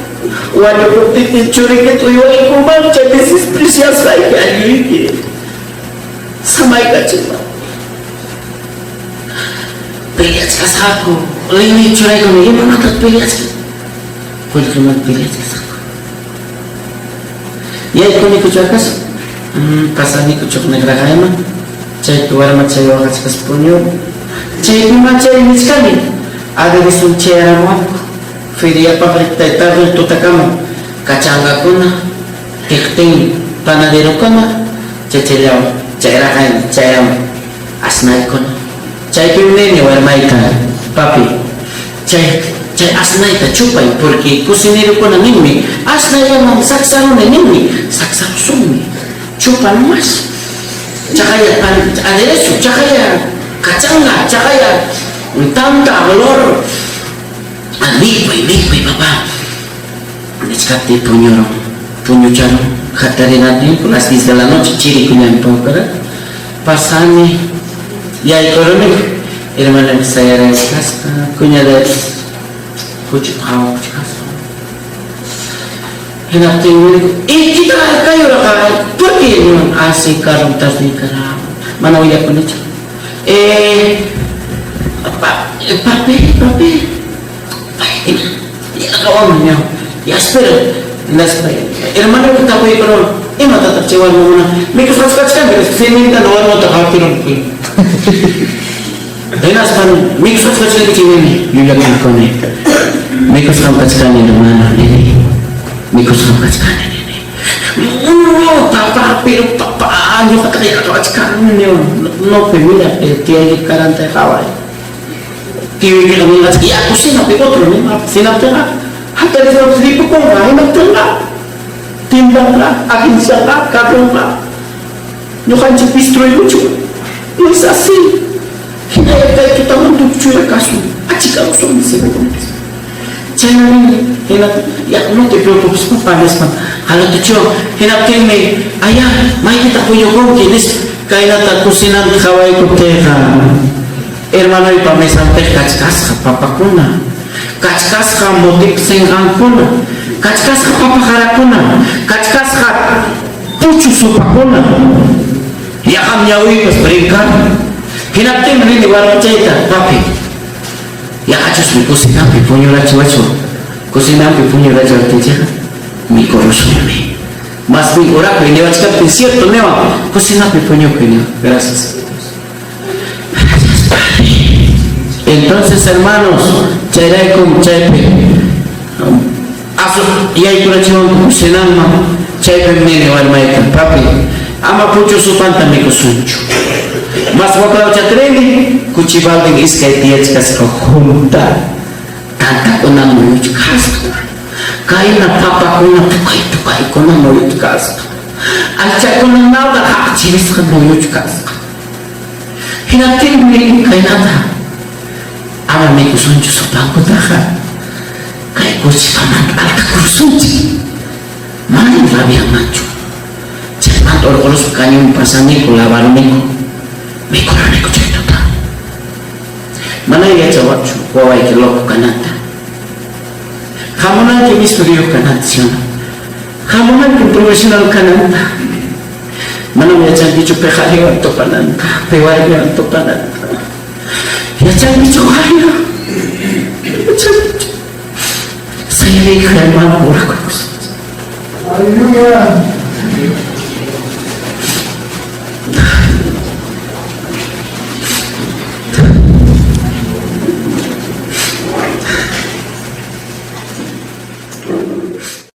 wañukuptiki churikita uywaykuman chay despreciasqayki alluyki samaykachinman. Peleachkasqaku, leyniy churaykuni imamantataq peleachkan? Qullqimanta peleachkasqaku. Yaykunikuchu acaso? Pasaniku chuqniqraqayman, chaypi warmachay waqachkaspa puñurun. Chaypimá chay nichkani, aderezoy chayaramuwanku, feriapaq riqtay tarde tutakama kachangakuna, tiqtin panaderokama chaychallawan chayraqaymi chayamun asnaykuna. Chaypim nini warmayta, papi, chay chay asnayta chupay, porque cocinerokuna ninmi, asnayllaman saksaruni ninmi, saksarusunmi, chupa nomás. Chaqaya pan aderezo, chaqaya kachanga, chaqaya tanta olor. Mikuy, mikuy, papá. Nichkaptiy puñurun, puñucharun, hatarinatinku las diez de la noche chirikullan pawkara. Pasani, yaykuruni, hermanayqa sayarayachkasqa, cuñadaypas kuchuta qhawakuchkasqa. Hinaptinmi ninku, Ikita kay uraqa, por qué? Niwan, ah, sí, carrom tardekaramun, mana willakunichu. Eh, papi, papi. Yaqawanmi niwan. Ya espera. Hinaspa hermanoyta tapuykuruni, imatataq chay warmi munan? Mikusqachu kachkanki? Nispa. Simintana warmata hapiruni. Hinaspa mikusqachu kachkanki chay nini? Llullakurqani. Mikusqam kachkani hermano nini. Mikusqam kachkani nini. Papá, pero papá, ñuqataqa yaqawachkani niwan. No, pues mira, tiyayki karanta qaway. Tiyuykiqa ninqachik, ya cocinapi otro nima, hinaptinqa hatarispapas ripukunqa, hinaptinqa tiendanqa, agenciaqa, carronqa, ñuqanchik bistroykuchu. No es así. Hinalla kay tutamanta chuya kasun, achikarusunmi seguro. Chayna nini, hinaptin, ya no te preocupes papá nispa, qalatuchiwan. Hinaptinmi, aya, maypitaq puñukunki nispa, kaynata cocinanta qawaykuptiyqa, hermanoypa mesanpiqa kachkasqa papakuna, kachkasqa motipa sinqankuna, kachkasqa papa qarakuna, kachkasqa puchu sopakuna. Yaqam ñawiypas brinkarqa. Hinaptinmi nini warmichayta, papi, Yaqachusmi cocinanpi puñurachiwachwan. Cocinanpi puñurachiwaptinchikqa mikurusunmi. Más bien orakuy niwachkaptin cierto niwan, cocinapi puñukuy niwan. Gracias Dios. Gracias Padre. Entonces hermanos, chayraykum chaypi asu yaykurachiwanku cocinanman, chaypim nini warmayta, papi, ama puchu sopanta mikusunchu. Mas waklawchatrini kuchibaldin iskay tiyachkasqa junta tantakuna muyuchkasqa, kayna papakuna tukay tukaykuna muyuchkasqa, aychakuna nada haqchirisqa muyuchkasqa. Hinaptinmi nini kaynata, ama mikusunchu sopankutaqa, kay kuchipamanta altakurusunchik, manam rabianmanchu. Chaymanta urquruspa cañón pasaniku, lavaruniku, mikuruniku chay tuta. Manam yachawaqchu wawayki loco kananta. Hamunankim estudioyuq kananta, ¿sí o no? Hamunankim profesional kananta. Manam yachankichu pi qariwan tupananta, pi warmiwan tupananta. Yachankichu qariwan? Yachankichu? Sayariyqa hermano, orakuykusunchik. Aleluya.